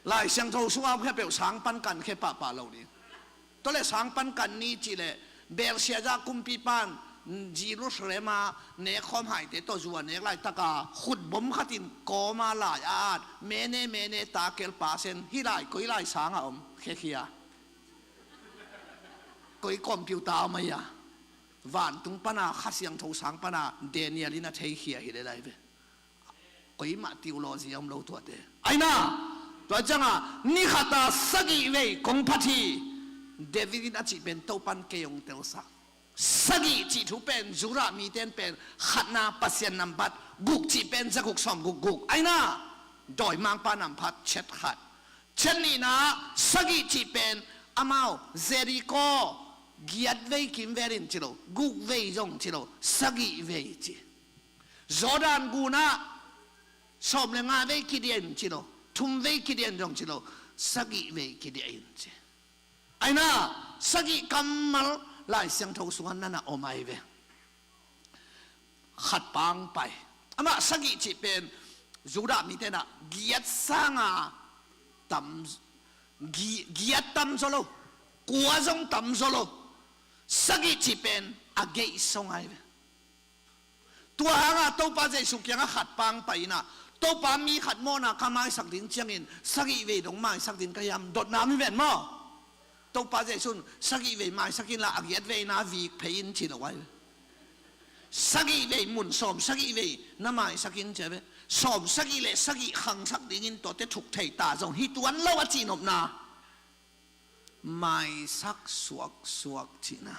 Lai Siangtho sunga hong khia peuh sang pan kan khia pahpah lo ding. Tua le sang pan kan ni cih le Belshazzar kumpipan Jerusalem a nekkhawm haite tawh zu a nek laitaka khutbom khatin kawma lai a at mene mene takel pasen hi lai koi lai sanga om khekhia. Koi computer om ahi a vantung pana Kha Siangtho sang pana Daniel in a theikhia hi le lai ve. Koimah theology a om lo tuate aina. Tua cianga ni khata sagih vei kong phat hi. David in a cih pen Topan kei hong telsak. Sagih cih thu pen Judah miten pen khatna Pasian nambat guk cih pen zaguk sawm guk guk aina. Dawimangpa namphat chet khat. Chet nihna sagih cih pen amau Jericho giat vei kimvel in ci lo, guk vei zong ci lo, sagih vei ci. Jordan gunah sawm le nga vei kidiah in ci lo, thum vei kidiah in zong ci lo, sagih vei kidiah in ci. Aina sagih kammal Lai Siangtho sungah nana om ai ve. Khat pang pai. Amah sagih cih pen Judah mite nah giat sanga tam gi- giat tam zaw lo, kua zong tam zaw lo. Sagih cih pen a geih song ai ve. Tua hanga Topa Jesu kiangah khat pang pai inah Topa mi khat mawhna ka maisak ding ciangin sagih vei dong maisak ding ka hiam dotna mi ven maw? Topa Jesu in sagih vei maisak inla a giat veina vik phei in ci lo ai ve. Sagih vei mun sawm sagih vei na maisak in ci ai ve. Sawm sagih le sagih khangsak dingin tuate thuk thei ta zong hi tuan lo a cihnopna. Maisak suaksuak cihna.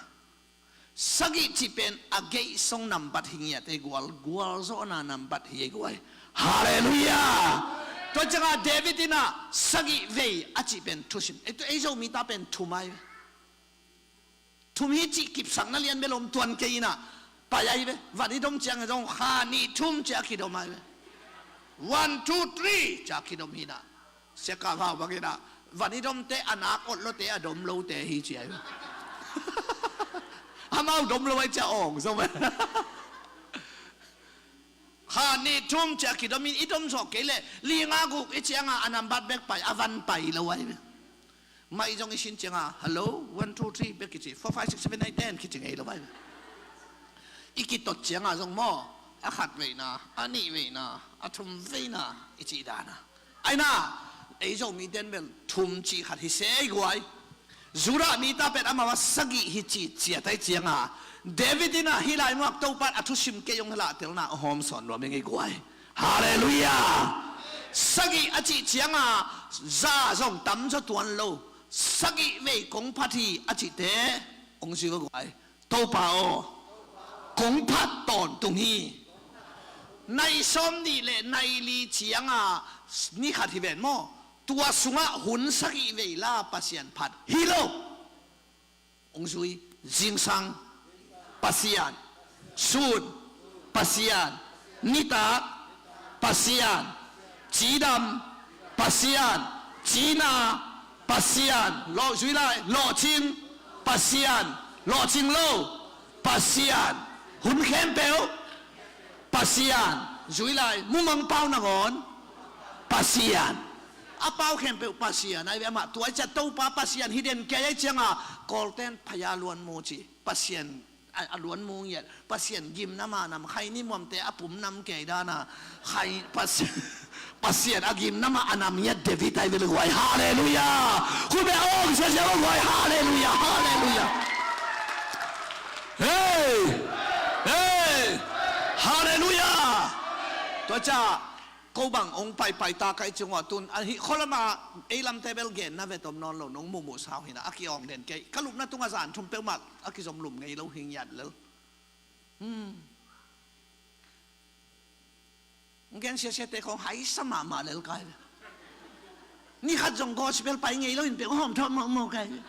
Sagih cih pen a geih song nambat hi ngiat ei gual, gualzawhna nambat hi ei guai. Halleluiah. Tua cianga David inah sagih vei a cih pen thusim ei tu ei Zomite pen thum ai ve. Thum hi cih kipsakna lian bel om tuan kei inah pai ai ve. Van i dom ciang zong kha nih thum cia kidom ai ve. One, two, three cia kidom hinah. Siaka vau bangin ah van i domte a nak ot lote a dom lote hi ci ai ve. Amau dom lo ai cia awng zong ve. Kha nih thum cia kidomin i dom zawh kei le li nga guk i cianga a nambat bek pai a van pai lo ai ve. Mai zong i sin cianga hello one two three bek kici four five six seven eight ten kici ngei lo ai ve. I kitot cianga zong maw a khat veina a nih veina a thum veina i cih dana. Aina ei Zomite in bel thum cih khat hi se ei guai. Judah mite pen amau a sagih hi cih ciat ai cianga David inah hi lai muak Topa in a thusim kei hong lahtelna a hawm sawn nuam ing ei guai. Halleluiah. Sagih a cih cianga za zong tam zaw tuan lo. Sagih vei kong phat hi a cihte hong zui va guai. Topa aw, kong phat tawntung hi. Nai sawm nih le nai li cianga ni khat hi ven maw? Tua sungah hun sagih vei la Pasian phat hi lo. Hong zui. Zingsang Pasian. Sun Pasian. Nitak Pasian. Cidam Pasian. Cina Pasian. Lawh zui lai. Lawhcing Pasian. Lawhcing lo Pasian. Hun khempeuh Pasian. Zui lai. Mumang pau nangawn Pasian. A pau khempeuh Pasian ai ve. Amah tua ai ciah Topa Pasian hi den kei ai cianga Kawlten phaya luan mu ci. Pasian a, a luan mu ngiat. Pasian gimna mah nam khai ni muamte a pum nam kei dana khai Pasian, Pasian a gimna mah a nam ngiat David ai ve le guai. Halleluiah. Khut beng awng sia sia guai. Halleluiah. Halleluiah. Hei. Hei. Halleluiah. Tua ciah Ko bang hong paipai ta ka i cing uh a tun, a hih khualama ei lamte bel genna ve tom nawn lo, nong muhmuh sau hi na, a ki-awng den kei. Ka lupna tungah zan thum peuhmah a kizom lum ngei lo hi ngiat lel. Hmm. Hong gen siasiate khong haisa mahmah lel kai ve. Ni khat zong gospel pai ngei lo in peuh hawm thawh mawkmawk kai ve.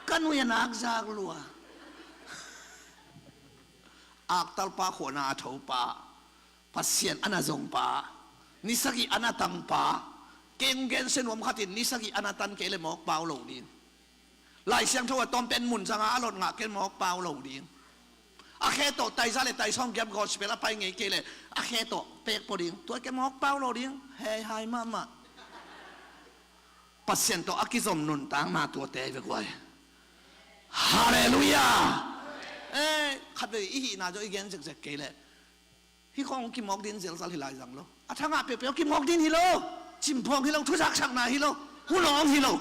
Ka nui a nak zak lua. Aktalpa khuana a thopa, Pasian a na zongpa, ni sagih a na tangpa. Kei hong gensia nuam khat in ni sagih a na tan kei le mawk pau lo ding. Lai Siangtho a tawm pen mun zanga a lot ngah kei mawk pau lo ding. A khe tawh taizah le taisawm giap gospel a pai ngei kei le a khe tawh pek pua ding. Tua kei mawk pau lo ding. Hei hai mahmah. Pasian tawh a kizom nuntakna tuate ve guai. Halleluiah. Eh, khatvei i hihna zong i gen zekzek kei leh hih khawng kimawk din zelzal hi lai zang lo. A thangah peuhpeuh kimawk din hi lo. Cimphawng hi lo, thuzaksakna hi lo, hunawng hi lo.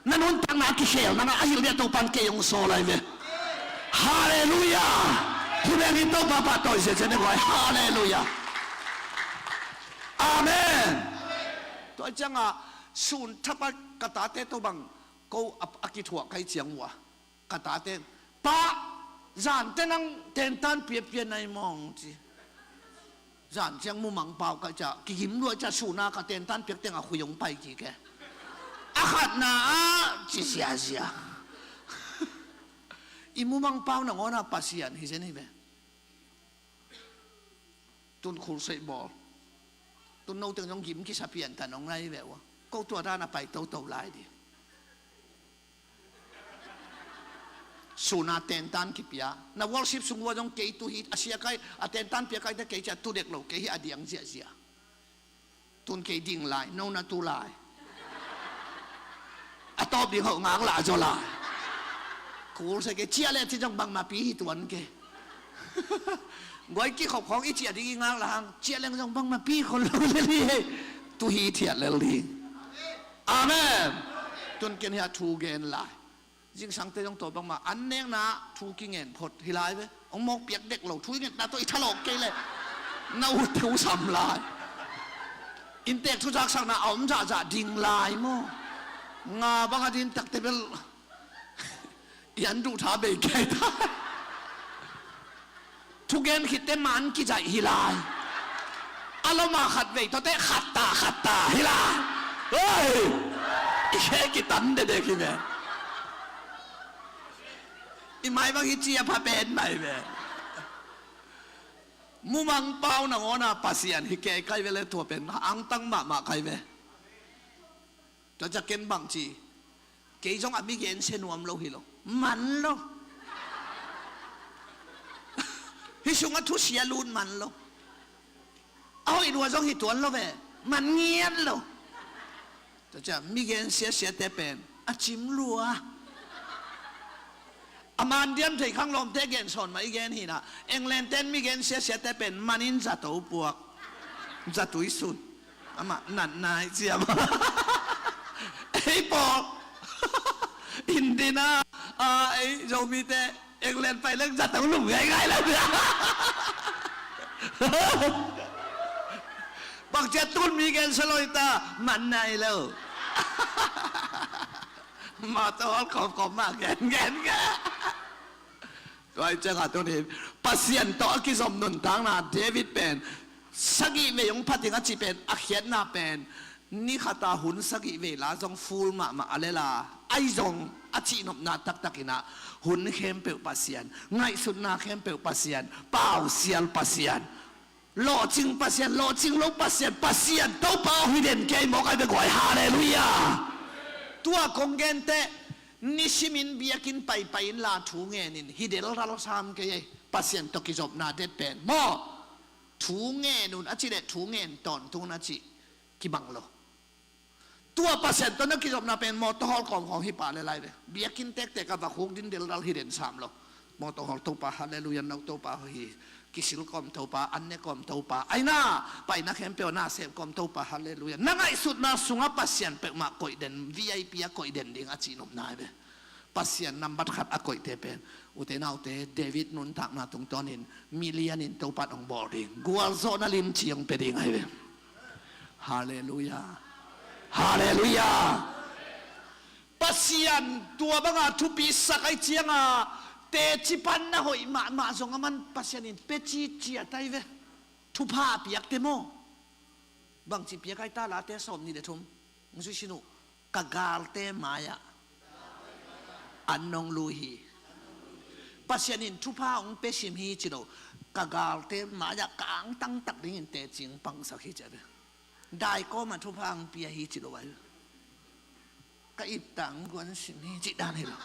Na nuntakna a kikhel nangah a hilh dia Topan kei hong sawl lai ve. Halleluiah. Hih beng hi Topa pahtawi ziazia ne guai. Halleluiah. Amen. Tua ciangah sun thapa ka tate tawh bang ko a, a kithuah kai ciang uh a, ka tate, pa, zante nang tentan piapia nai mawng ci. Zan ciang mumang pau ka cia kigim lua cia suna ka tentan piak tengah khui hong pai kik e. A khatna ah ci ziazia. I mumang pau nangawn a Pasian hi zen hi ve. Tun khulseih bawl. Tun no teng zong gim kisa pian ta nong ngai ve ua. Ko tua dan a pai toto lai di. Suna tentan kipia. Na worship sung ua zong kei tu hi a sia kai, a tentan pia kai te kei cia tu dek lo kei hi a diang ziahziah. Tun kei ding lai, no na tu lai. A tawp ding hoh ngak lah zaw lai. Kul se kei ciah le ci zong bangma pi hi tuan kei. Guai kikhop khawng i ciah ding i ngak lah hang, ciah leng zong bangma pi khol lo le li hei. Tu hi thiat lel ding. Amen. Tun ken hi a thu gen lai. Zingsangte zong tua bangmah an nekna thu kingen phot hi lai ve. Hong mawk piak dek lo thu i ngetna tawh i thalawk kei leh na ut thu sam lai. Inntek thuzaksakna a om zahzah ding lai maw? Nga bang a din takte bel i an duh tha bei kei ta. Thugen khitte man kizaih hi lai. A loma khat vei tawte khat ta khat ta hi lai. Hei! I khe kitan dedek hi ve. I mai bang hi ci a pha pen mai ve. Mumang pau nangawna Pasian hi kei kai ve le tua pen angtang mahmah kai ve. Tua cia ken bang ci. Kei zong a mi gensia nuam lo hi lo. Man lo. Hi sungah thusia lut man lo. A hoih lua zong hi tuan lo ve. Man ngiat lo. Tua cia mi gensia siate pen a cim lua. A man diam thei khang lawmte gen sawn mah i gen hinah England ten mi gen siasiate pen manin zato puak. Zatui sun. Amah natna i ciam. Ei pawl. Indina a ei Zomite England pai leng zato lum ngaingai lo. Bangcia tun mi gen saloi ta man nai lo. Mah tawh hol kawmkawm mah gen gen gen. Tua i ciangah tunin Pasian tawh a kizom nuntakna David pen sagih vei hong phating a cih pen a khiatna pen ni khata hun sagih vei la zong ful mahmah a lela ai zong a cihnopna taktakinah hun khempeuh Pasian, ngaihsutna khempeuh Pasian, pausial Pasian, lawhcing Pasian, lawhcing lo Pasian, Pasian Topa aw hi den kei mawk ai bia guai. Halleluiah. Tua kong gente nisimin biakinn paipai inla thu ngenin hi delral sam kei ei. Pasian tawh kizopna det pen maw? Thu ngen un a cih leh thu ngen tawntung un a cih kibang lo. Tua Pasian tawh na kizopna pen mawtaw hawl kawmkawm hi pah le lai ve. Biakinn tektek a va khuk din delral hi den sam lo. Mawtaw hawl Topa halleluiah, no Topa hi kisil kawm Topa, an ne kawm Topa, aina paina khempeuh na sem kawm Topa halleluiah. Na ngaihsutna sungah Pasian peuhmah koih den, V I P a koih den ding a cihnopna hi ve. Pasian nambat khat a koihte pen, ute naute, David nuntakna tungtawnin milian in Topan hong bawl ding, gualzawhna limci hong pia ding ahi ve. Halleluiah. Halleluiah. Pasian tua banga thupi sak ahi cianga teci panna hoih mahmah zong a man Pasian in pia ciciat ahi ve. Thupha a piakte maw? Bangci piak ahi ta, Late sawm nih le thum. Hong zuisin uh. Ka galte mai-ah an nong lui hi. Pasian in thupha hong pia sim hi ci lo. Ka galte mai-ah ka angtang tak dingin teci hong pangsak hi ci a ve. Daikawma thupha hong pia hi ci lo ahi. Ka ittang guan sim hi cih dan hi lo.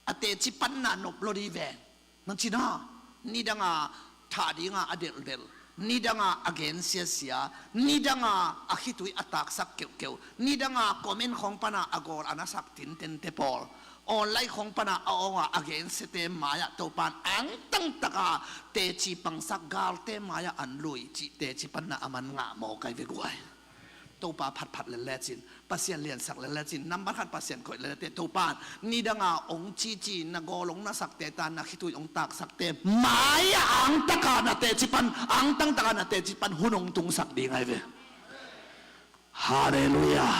A teci panna nop lo dih veng. Nang cina, nidanga thah dinga a delhdel, nidanga a gen siasia, nidanga a khitui a taksak keuhkeuh, nidanga comment khawng pana a gawl a nasak tintente pawl, online khawng pana a awnga a gen siate mai-ah Topan angtang taka teci pangsak, galte mai-ah an lui cih teci panna a man ngah mawk ahi ve guai. Topa phatphat lel lecin, Pasian liansak lel lecin, nambat khat Pasian koih lel lecin, Topan nidanga hong cici, na gawl hong nasakte ta, na khitui hong taksakte mai-ah angtaka na teci pan, angtang taka na teci pan hun hong tungsak ding ahi ve. Halleluiah.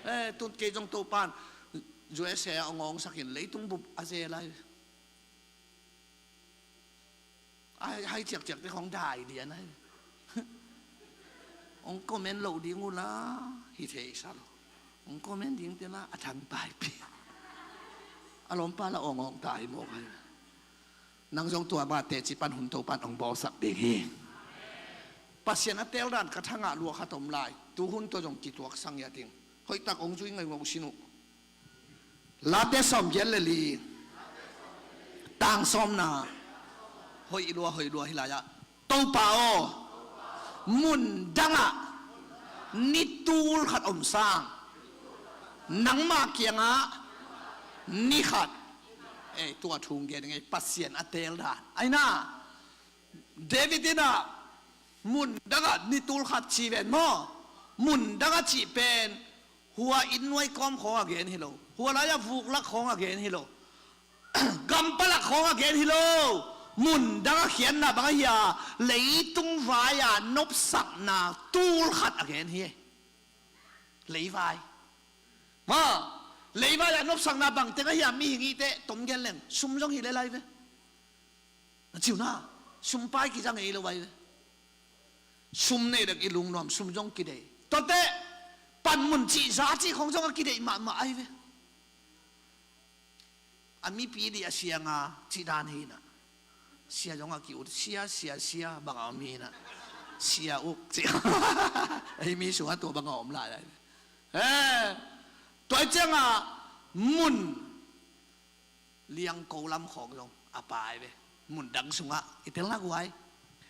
Eh, tun kei zong Topan U S A a hong awngsakin leitung bup a zel ahi ve. Hai, hai ciakciakte khawng dai lian ahi. Hong comment loh ding uh la hi thei sa lo. Hong comment dingte la a thang paipi. A lawmpa la awngawng ta hi mawk ahi. Nang zong tua bate cipan hun Topan hong bawlsak ding hi. Pasian a teeldan ka thangah lua khat om lai. Tu hun tua zong kituaksang hi a ding. Hoihtak hong zui ngaingau sin uh. Late sawm giat le li, tang sawmna. Hoih lua, hoih lua hi lai-ah. Topa aw, mun dangah ni tul khat om sang, nangma kiangah ni khat. Ei, tua thu gen ngei, Pasian a teeldan. Aina, David in ah mun dangah ni tul khat ci ven maw? Mun dangah cih pen hua inn nuai kawm khawng a gen hi lo. Hua lai-ah vuklak khawng a gen hi lo. Gampalak khawng a gen hi lo. Mun dangah khiatna bang ahi a, leitung vai-a nopsakna tul khat a gen hi. Leivai. Ma, leivai-a nopsakna bangteng ahi a, mihing i teh tom gen leng sum zong hi lel lai ve. Na ciuna, sum pai kiza ngei lo ai ve. Sum nei dek i lungnuam, sum zong kidei. Tuate, panmun cih za cih khong zong a kidei mahmah ai ve. A mipi dih a sianga cih dan hi na. Sia zong a ki-ut, sia, sia, sia, bang a om hi na. Sia uk cih. Ei mi sungah tua bang a om lai ai ve. Eh, tua ciangah mun liangko lam khawng zong a pai ve. Mun dang sungah i tel na guai.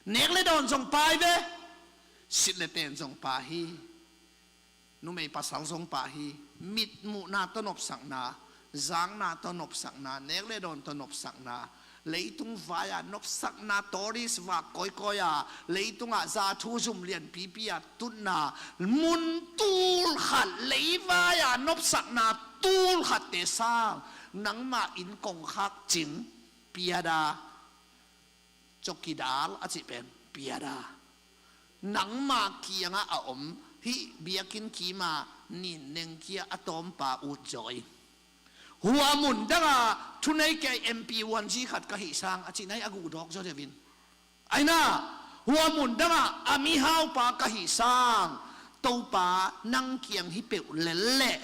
Nek le dawn zong pai ve. Sit le ten zong pai hi. Numei pasal zong pai hi. Mitmuhna tawh nopsakna, zakna tawh nopsakna, nek le dawn tawh nopsakna, leitung vai-a nopsakna, tourist vak kawikawi-a, leitungah zathu zum lianpipi-a tutna, mun tul khat leivai-a nopsakna tul khatte sang, nangmah inn kongkhak cing piada, cokidal a cih pen piada, nangma kiangah a om hih biakinn kima nin nengkia a tawmpa utzaw in. Hua mun dangah thunei kei M P one G khat ka hih sang a cih nai a guhdawk zaw deuh in. Aina, hua mun dangah a mihaupa ka hih sang, Topa nang kiang hi peuh lel leh,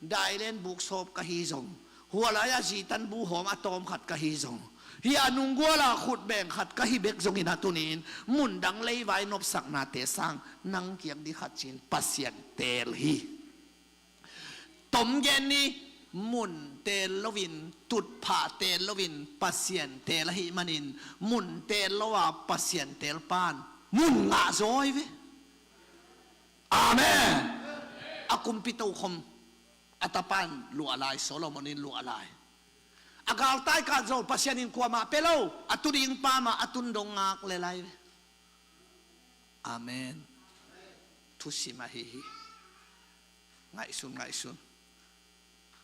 dailen buksawp ka hi zong, hua lai-ah zitan buhawm a tawm khat ka hi zong, hih a nungguala khutbeng khat ka hi bek zongin a tunin, mun dang leivai nopsaknate sang, nang kiang dih khat cin Pasian teel hi. Tom gen ni, mun teel loin, tutphah teel loin, Pasian teel ahih manin, mun teel lo a Pasian teel pan mun ngah zaw hi ve. Amen. A kumpi tokhom a tapan luah lai, Solomon in luah lai. A galtai kan zo, Pasian in kuamah pe lo, a tuding pa mah a tun dong ngak le lai ve. Amen. Thusim ahi hi. Ngaihsun, ngaihsun.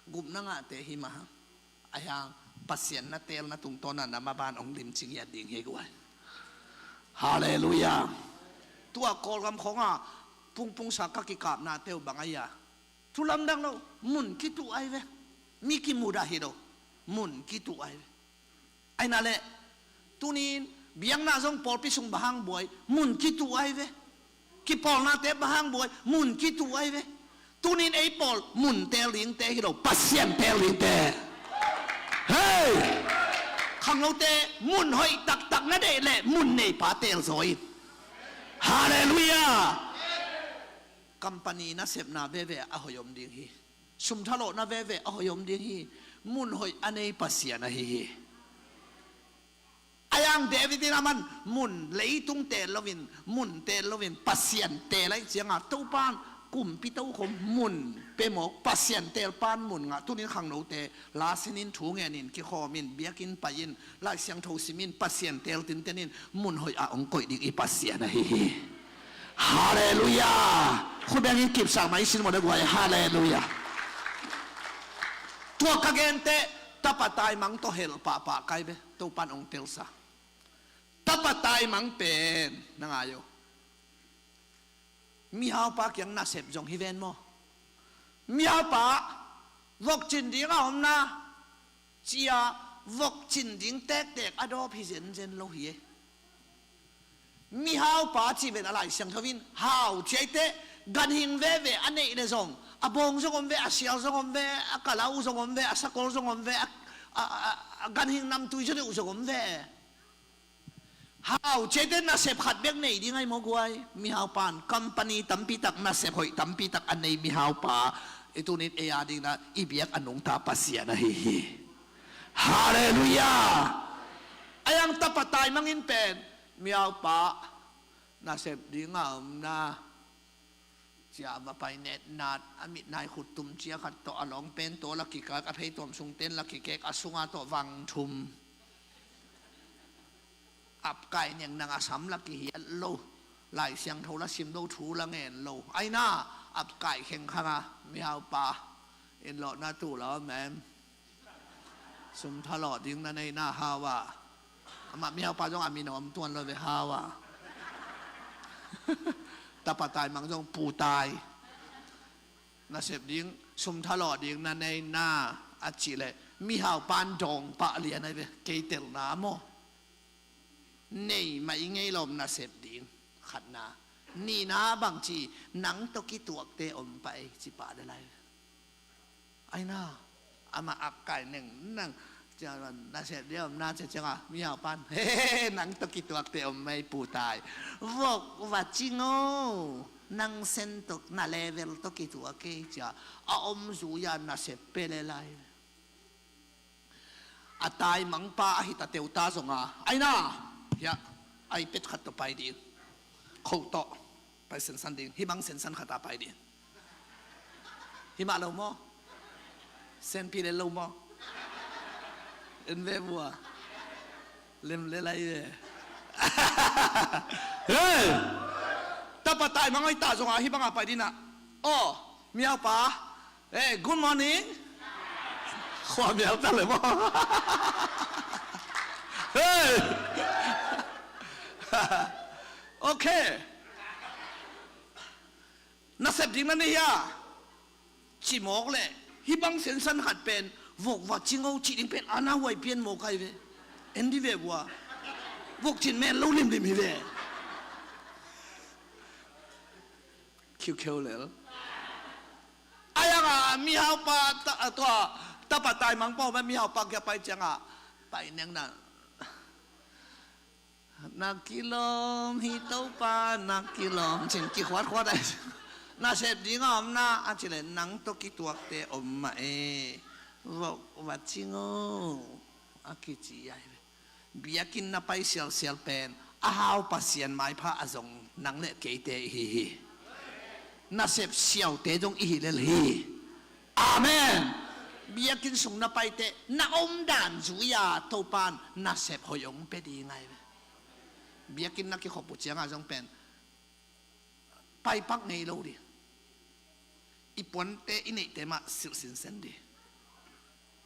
Gupna ngahte hi mah hang. Ahi hang Pasian na teelna tungtawn ah na maban hong limci ngiat ding hi guai. Halleluiah. Tua Kawlgam khawngah pungpungsa ka kikapnate uh bang ahi a, thu lamdang lo, mun kituh ahi ve. Mi kimudah hi lo, mun kituh ahi ve. Ahi na leh tunin biakna zong pawlpi sung bang hang buai, mun kituh ahi ve. Kipawlnate bang hang buai, mun kituh ahi ve. Tunin ei pawl mun teel dingte hi lo, Pasian teel dingte. Hei! Khangnote, mun hoih taktak na deih leh mun neipa teel zaw in. Halleluiah. Company nasepna veve a hoih om ding hi. Sumthalawhna veve a hoih om ding hi. Mun hoih a nei Pasian ahi hi. Ahi hang David in aman mun leitung teel loin, mun teel loin, Pasian teel ahih ciangah Topan kumpi tokhom mun pia mawk, Pasian teel pan mun ngah. Tunin khangnote, la sin in, thu ngen in, kikhawm in, biakinn pai in, Lai Siangtho sim in, Pasian teel tinten in, mun hoih ah hong koih ding i Pasian ahi hi. Halleluiah. Khut beng in kipsak mai sin maw le guai. Halleluiah. Tua ka genteh, tapa taimang tawh helh pahpah kai ve, Topan hong telsa. Tapa taimang pen na ngai uh. Mihaupa kiang nasep zong hi ven maw? Mihaupa vokcin ding a omna cia vokcin ding tektek a dawp hi zenzen lo hi e. Mihaupa cih ven a Lai Siangtho in hau ciaiteh, ganhing veve a neih le zong, a bawng zong om ve, a sial zong om ve, a kalau zong om ve, a sakol zong om ve, a, a, a, a ganhing namtui zong deuh zong om ve. Hau ciaiteh nasep khat bek nei ding ahi maw guai. Mihaupan company tampitak, nasep hoih tampitak a nei mihaupa i tunin ei a dingin i biak a nungta Pasian ahi hi. Halleluiah. Ahi hang tapa taimang in pen mihaupa nasep ding a omna cia va pai netnat, a mitnai khuttum cia khat tawh, a lawngpen tawh la kikak, a pheituam sungten la kikek, a sunga tawh vang thum. Apkai neng nang a sam la kihiat lo, Lai Siangtho la sim lo, thu la ngen lo. Aina, apkai khengkhanga mihaupa in lawhna tuh la om em? Sum thalawh ding na nei na hau ah. Amah mihaupa zong a min a om tuan lo ve hau ah. Tapa taimang zong pu tai. Nasep ding, sum thalawh ding na nei na a cih leh mihaupan dawng pah lian ahi ve, kei telna maw? Nei mah i ngei lawm nasep ding. Khatna. Nihna bangci, nang tawh kituakte om pah ei ci pah le lai. Aina, amah apkai neng nang, nasep ding a omna cia cianga mihaupan, he, nang tawh kituakte om mah ei pu tai. Vok va cing o. Nang sen tawh, na level tawh kituak ei cia a om zui-a nasep pia le lai. A taimangpa a hita teuta zonga, aina, hiah, a i pet khat tawh pai ding. Khoh tawh pai sensan ding. Hih bang sensan khat a pai ding. Himah lo maw? Senpi le lo maw? En ve vua. Lem le lai ve. Hey! Tapa taimang a hita zonga hih banga pai ding ah. Aw, mihaupa. Hey, good morning. Khua mial ta le maw? Hey. Okay. Nasep ding na nei hia? Ci mawk leh hih bang sensan khat pen vok va cing o cih ding pen ana huai pian mawk ahi ve. En di ve vua. Vok cin men lo limlim hi ve. Khiukheu lel. Ayang a mihaupa ta, tua tapa taimang pau ma mihaupa kia pai ciang a pai neng na. Na kilawm hi Topa, na kilawm cin kikhuatkhuat a. Nasep ding a omna a ci leh nang tawh kituakte om mah e. Vok va cing o a kici ai. Biakinn na pai sialsial pen a hau Pasian maipha a zong nang le keite ihi hi. Nasep siaute zong ihi lel hi. Amen. Biakinn sung na paite na omdan zui-a Topan nasep hoih hong pia ding ai ve. Biakinn na kikhop uh cianga zong pen paipak ngei lo ding. I puante i neihte mah silh sinsen ding.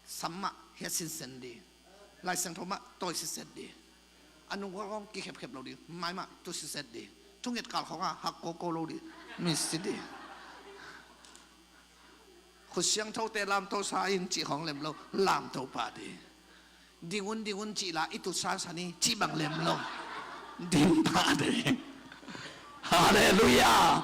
Sam mah hiat sinsen di. Lai Siangtho mah tawi siset di. A nung khawng kikhepkhep lo di. Mai mah tu siset di. Thunget kal khawngah hak koko lo di. Misi di. Khut siangthote lamto sa in cih khawng lem lo. Lamto pah di. Ding un, ding un cih la i tut sansan hi cih bang lem lo. Ding pah di. Halleluiah.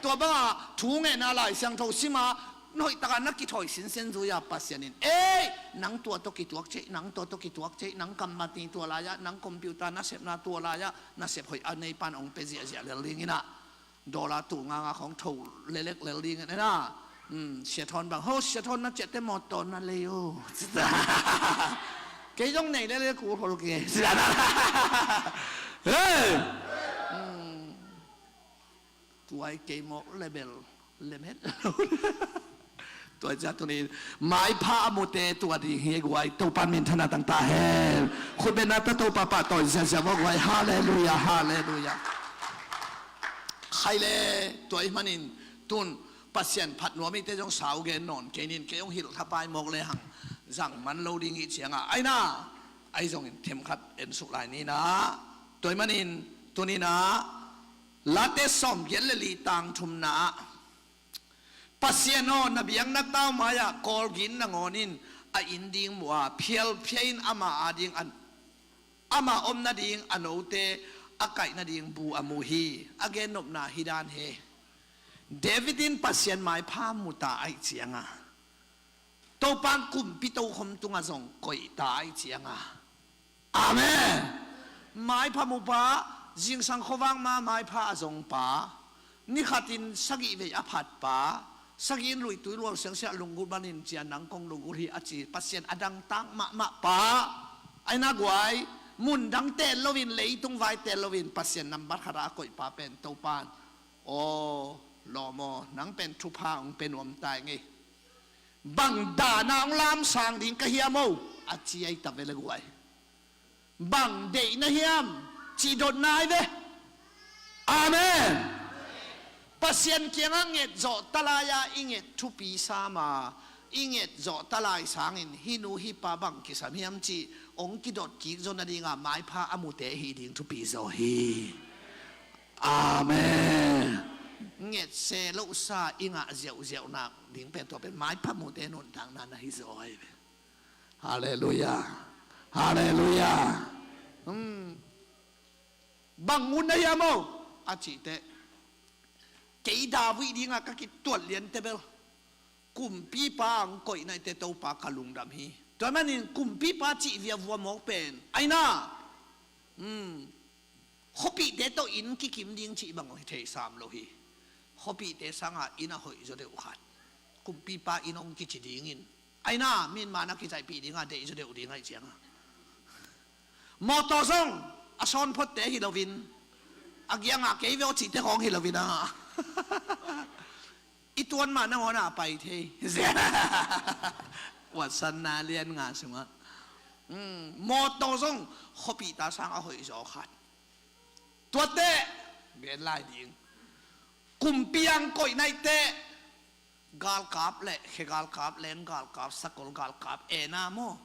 Tua bangah thu ngenna Lai Siangtho sima hoih takah na kithawi sinsen zui-a Pasian in, ei, nang tua tawh kituak cei, nang tua tawh kituak cei, nang kammatni tua lai-ah, nang computer nasepna tua lai-ah nasep hoih a neipan hong pia ziahziah lel ding in ah, dollar tul nganga khawng tho lelek lel ding in ah. Sia Thawn bang, ho, Sia Thawn na ciahte mawtaw na lei uh. Kei zong nei lele kul hol ke. Hey! Tuai kei mawk lebel lem het lo. Tuai ciah tunin maipha a mute tua ding hi guai, Topa minthanna tangta hen. Khutbetna ta Topa pahtawi ziazia maw guai. Halleluiah, halleluiah. Khaile, tua ih manin tun Pasian phat nuam ite zong sau gen nawn kei nin, kei hong hilh thapai mawk le hang zang man lo ding ih cianga aina, ai zongin themkhat ensuk lai ninah. Tua ih manin tuninah Late sawmgiat le li tang thumna ah, Pasian aw, na biakna tau mai-ah Kawlgit nangawn in a inn ding muh a, phialphia in ama ading an, ama om nading a note a kaih nading bu a mu hi. A gennopna hi dan he. David in Pasian maipha muta aih cianga Topa in kumpi tokhom tungah zong koihta aih cianga. Amen. Maipha mupa, zingsang khuavak ma maipha a zongpa, nikhatin sagih vei a phatpa, sagih in luitui lual siangsiah lunggulh manin cia nang kong lunggulh hi a ci Pasian a dangtak mahmahpa. Aina guai, mundang tel loin leitung vai tel loin Pasian nambat khatah a koihpa pen Topa in, aw, lawm aw, nang pen thupha hong pe nuam tai ngei. Bang dana hong lamsang ding ka hiam o, a ci ahi ta ve le guai. Bang deihna hiam, cih dotna ahi ve. Amen. Pasian kiangah nget zawh talai-a i nget thupi sama, i nget zawh talai sangin hih nu hih pa bang kisam hiam cih hong kidot kik zaw nadinga maipha a mute hih ding thupi zaw hi. Amen. Nget se lohsa i ngah ziauziau nak ding pen tua pen maipha mute nuntakna na hi zaw ahi ve. Halleluiah. Halleluiah. Bang ngun na hiam o, a cih teh, kei David dingah ka kituat lian tebel, kumpipa ang koih naite Topa ka lungdam hi. Tua manin kumpipa cih viavua mawk pen aina, khuapihte tawh inn kikim ding cih bang hi thei sam lo hi. Khuapihte sangah inn a hoih zaw deuh khat, kumpipa inn hong kici dingin aina, min mana kizaihpih dinga deih zaw deuh ding aih cianga. Mawtaw zong a sawn photte hi loin, a gianga kei veu cihte khawng hi loin a, i tuan mah nangawn a pai thei. Watsanna lian nga sungah mawtaw zong khuapihta sang a hoih zaw khat. Tuate gen lai ding. Kumpi ang koih naite galkap le khe galkap, leng galkap, sakol galkap ena maw,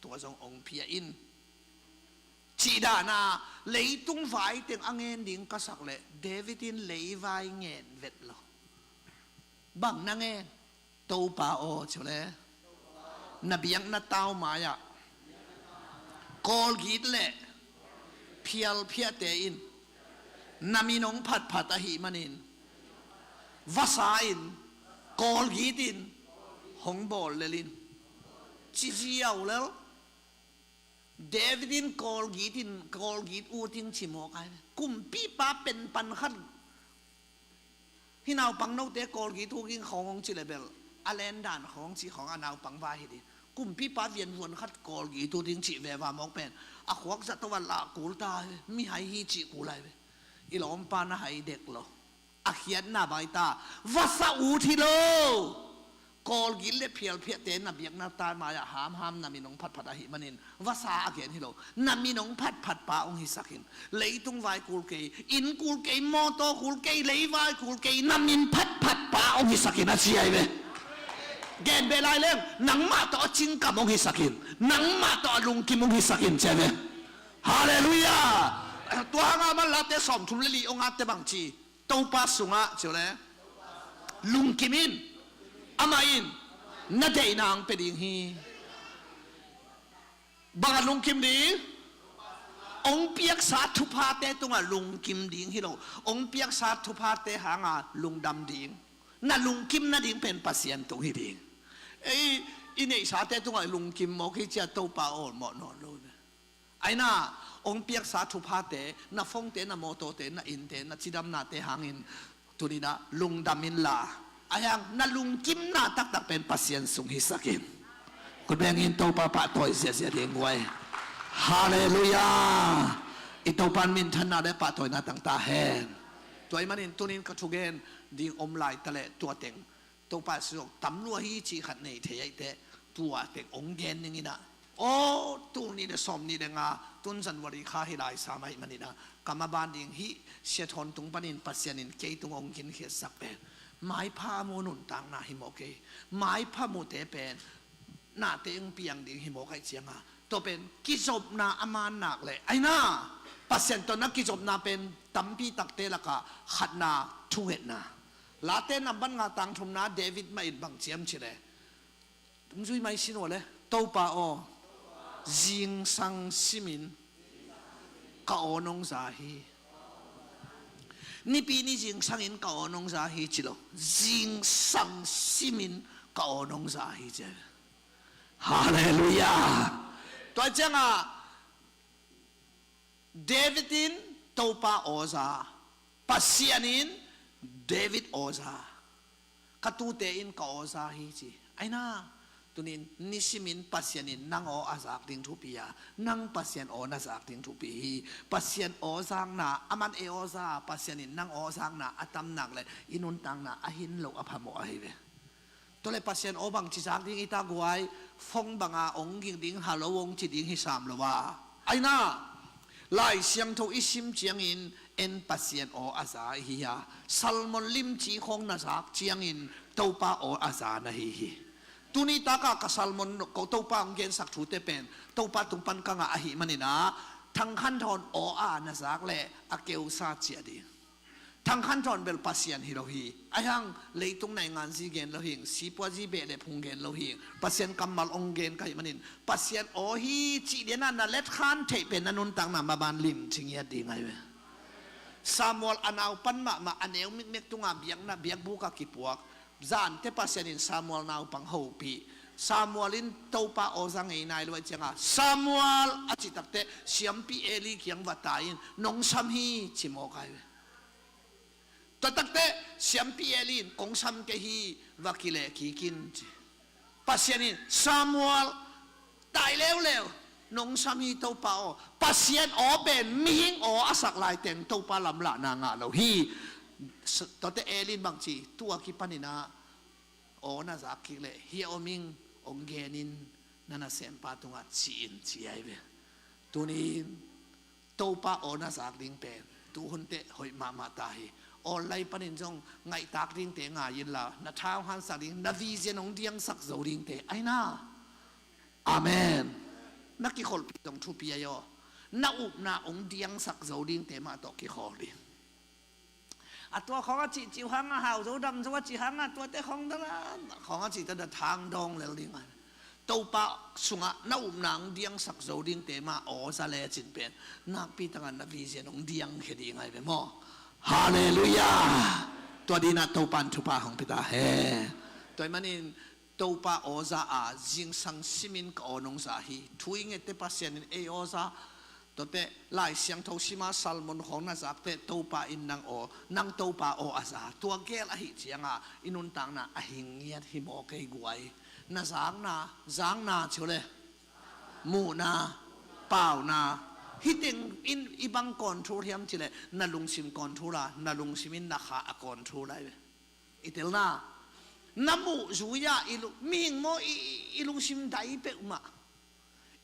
tua zong ong phia in. Cih dana leitung vai teng a ngen ding ka sak leh David in leivai ngen vet lo. Bang na ngen? Topa aw, ci le na biakna tau mai-ah Kawlgit le phialphiahte in na min hong phatphat ahih manin, vasa in, Kawlgit in hong bawl lel in, ci ziau lel. David in Kawlgit in, Kawlgit ut in ci mawk ai. Kumpipa pen pan khat, hih naupang note Kawlgit ut in khawng hong ci le bel a lendan khawng ci khawng a naupang vai hi ding. Kumpipa vianvuan khat Kawlgit ut in cih veva mawk pen a khuak zato a lah kul ta hi. Mihai hi cih kul ai ve. I lawmpa na hai dek lo. A khiatna baita, vasa ut hi lo. Kawlgit le phialphiahte na biakna tau mai-ah hamham na min hong phatphat ahih manin vasa a gen hi lo. Na min hong phatphat pa hong hisak in. Leitung vai kul kei, inn kul kei, mawtaw kul kei, leivai kul kei, na min phatphat pa hong hisak in a ci ai ve. Gen beh lai leng, nangmah tawh a cingkam hong hisak in, nangmah tawh a lungkim hong hisak in, ci hi ve. Halleluiah. Tua hanga man Late sawmthum le li hong atte bang ci, Topa sungah, ci uh le, lungkim in, amah in na deihna hong pia ding hi. Bang a lungkim ding? Hong piaksa thuphate tungah lungkim ding hi lo. Hong piaksa thuphate hanga lungdam ding. Na lungkim nading pen Pasian tung hi ding. Ei, i neihsate tungah lungkim mawk hi cia Topa awlmawh nawn lo. Aina, hong piaksa thuphate, na phone-te, na mawtawte, na innte, na cidamnate hangin tuninah lungdam inla, ahi hang na lungkimna taktak pen Pasian sung hisak in. Khut bengin Topa pahtawi ziahziah ding guai. Halleluiah. I Topa in minthanna le pahtawina tang ta hen. Tua ahih manin tunin ka thugen ding om lai ta leh tua teng Topa sung tam lua hi cih khat nei thei ahih teh tua teng hong gen ning inah. Aw, tul nih le sawm nih le nga, tun January kha hi lai sam ahih maninah ka maban ding hih sia thawn tung panin Pasian in kei tung hong ginkhiatsak pen maipha mu nuntakna hi mawk hi. Maipha mute pen nate hong piang ding hi mawk ahih cianga tua pen kizopna a man nak leh aina, Pasian tawh na kizopna pen tampi takte lakah khatna thungetna. Late nambat nga tang thumna David mah in bang ciam ci leh, zui mai sin uh le, Topa aw, zingsang simin ka aw nong za hi. Nipi ni zingsangin ka aw nong za hi ci lo. Zingsang simin ka aw nong za hi ci. Halleluiah. Tua ciangah David in Topa aw za, Pasian in David aw za, ka tute in ka aw za hi ci. Aina, tunin nisimin Pasian in nang aw a zak ding thupi a, nang Pasian aw na zak ding thupi hi. Pasian aw zakna, aman ei aw za, Pasian in nang aw zakna a tam nak leh i nuntakna a hin lo a phamawh ahi ve. Tua leh Pasian aw bangci zak ding i ta guai, phone banga hong ging ding, hallo hong ci ding hi sam lo a. Aina, Lai Siangtho i sim ciangin en Pasian aw a za i hi a, Salmon limci khawng na zak ciangin Topa aw a za na hi hi. Tuni takah ka Salmon ko Topa hong gensak thute pen Topa tung pan ka ngah ahih maninah Thang Khan Thawn aw a na zak leh a keusa ciah ding. Thang Khan Thawn bel Pasian hi lo hi. Ahi hang leitung nainganzi gen lo hing, sipuazi beh le phung gen lo hing, Pasian kammal hong gen ka hih manin Pasian aw hi cih lianah na letkhan theih pen na nuntakna maban lim ci ngiat ding ahi ve. Samuel a naupan mahmah a neu mikmek tunga biakna biakbuk a kipuak. Zante Pasian in Samuel naupang hopih. Samuel in Topa aw za ngei nai lo ahih cianga Samuel a cih takteh siampi Eli kiang va tai in nong sam hi ci mawk ahi ve. Tua takteh siampi Eli in kong sam kei hi, va kileh kik in ci. Pasian in Samuel tai leuleu, nong sam hi Topa aw. Pasian aw pen mihing aw a sak laiteng Topa lamlahna ngah lo hi. Tuate Eli in bangci, tua kipaninah aw na zak kik leh hia om ing, hong gen in na nasempa tungah ci in ci ahi ve. Tunin Topa aw na zak ding pen tuhun teh hoih mahmah ta hi. Online panin zong ngaihtak dingte ngai inla, na thau hansak ding, na vision hong diangsak zo dingte aina. Amen. Na kikholhpih zong thupi ahi aw. Na upna hong diangsak zo dingte mah tawh kikhawl ding. A tua khawng a cihcih uh hanga hau zo dam zo a cih hanga tuate khawng dana khawng a cih ta da thang dawng lel ding ahi. Topa sungah na upna hong diangsak zo dingte mah aw za lecin pen nakpi takah na vision hong diangkhia ding ahi ve maw? Halleluiah. Tua dinah Topa in thupha hong pia ta hen. Tua ahih manin Topa aw za a, zingsang simin ka aw nong za hi. Thu i ngette Pasian in ei aw za. Tuate Lai Siangtho sima Salmon khawng na zakteh Topa in nang aw, nang Topa aw a za. Tua gel ahih cianga i nuntakna a hing ngiat hi maw kei guai. Na zakna, zakna ci uh le, muhna, pauna, hih teng in i bang control hiam ci leh na lungsim control a, na lungsim in na kha a control ahi ve. I telna, na muh zui-a i lu-, mihing maw i, i, i lungsim dai peuhmah.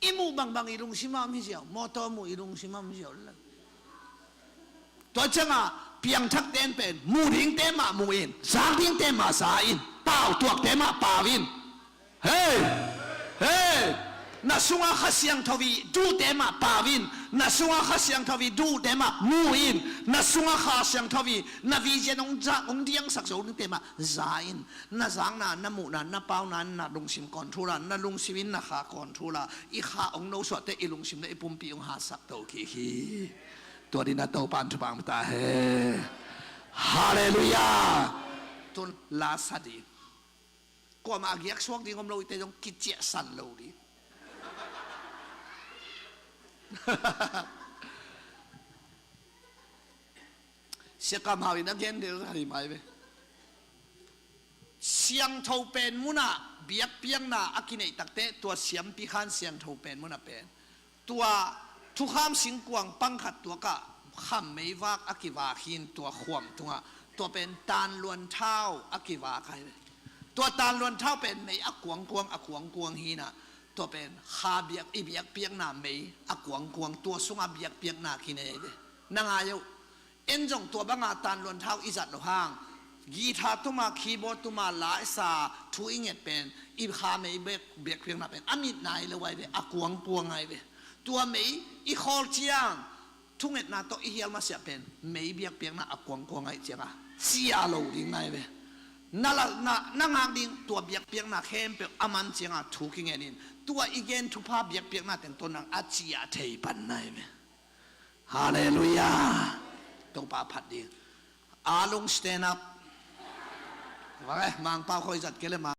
I muh bangbang i lungsim a om hi ziau, mawtaw muh i lungsim a om hi ziau. Tua cianga piangthakte in pen muh dingte mah muh in, zak dingte mah za in, pau tuakte mah pau in. Hei! Hei! Na sungah Kha Siangtho i duhte mah pau in, na sungah Kha Siangtho i duhte mah mu in, na sungah Kha Siangtho i na vision hong za, hong diangsak zo dingte mah za in. Na zakna, na muhna, na pauna in na lungsim control a, na lungsim in na kha control a, i kha hong nosuahte i lungsim le i pumpi hong hatsak to kik hi. Tua dingin Topa in thupha hong pia ta hen. Halleluiah. Tun la sa ding. Kuamah a giak suak ding om lo, ite zong kiciahsan lo ding. Sia Kam Hau in a gen deuh a hi mai ve. Siangtho pen munah biakpiakna a kineih takteh tua siampi khan siangtho pen munah pen tua thukham singkuang pangkhat tuakah kham meivak a kivak hi in tua khuam tungah tua pen tanluan thau a kivak ahi ve. Tua tanluan thau pen mei a kuangkuang, a kuangkuang hi in ah tua pen kha biak, i biakpiakna mei a kuangkuang, tua sungah biakpiakna kinei ahi ve. Na ngai uh. En zong tua banga tanluan thau i zat loh hang guitar tuma, keyboard tuma la i sa, thu i nget pen i kha mei biak, biakpiakna pen a mit nai lo ahi ve, a kuangkuang ahi ve. Tua mei i khawl ciang thungetna tawh i hial masiah pen mei biakpiakna a kuangkuang ahi cianga cia lo ding nai ve. Na la, na, na ngak ding tua biakpiakna khempeuh a man cianga thu kingen in tua i gen thupha biakpiakna teng tawh nang a cia thei pan nai ve. Halleluiah. Topa phat ding. Alung stand up. Vang e, Mangpau khoi zat kei le Mang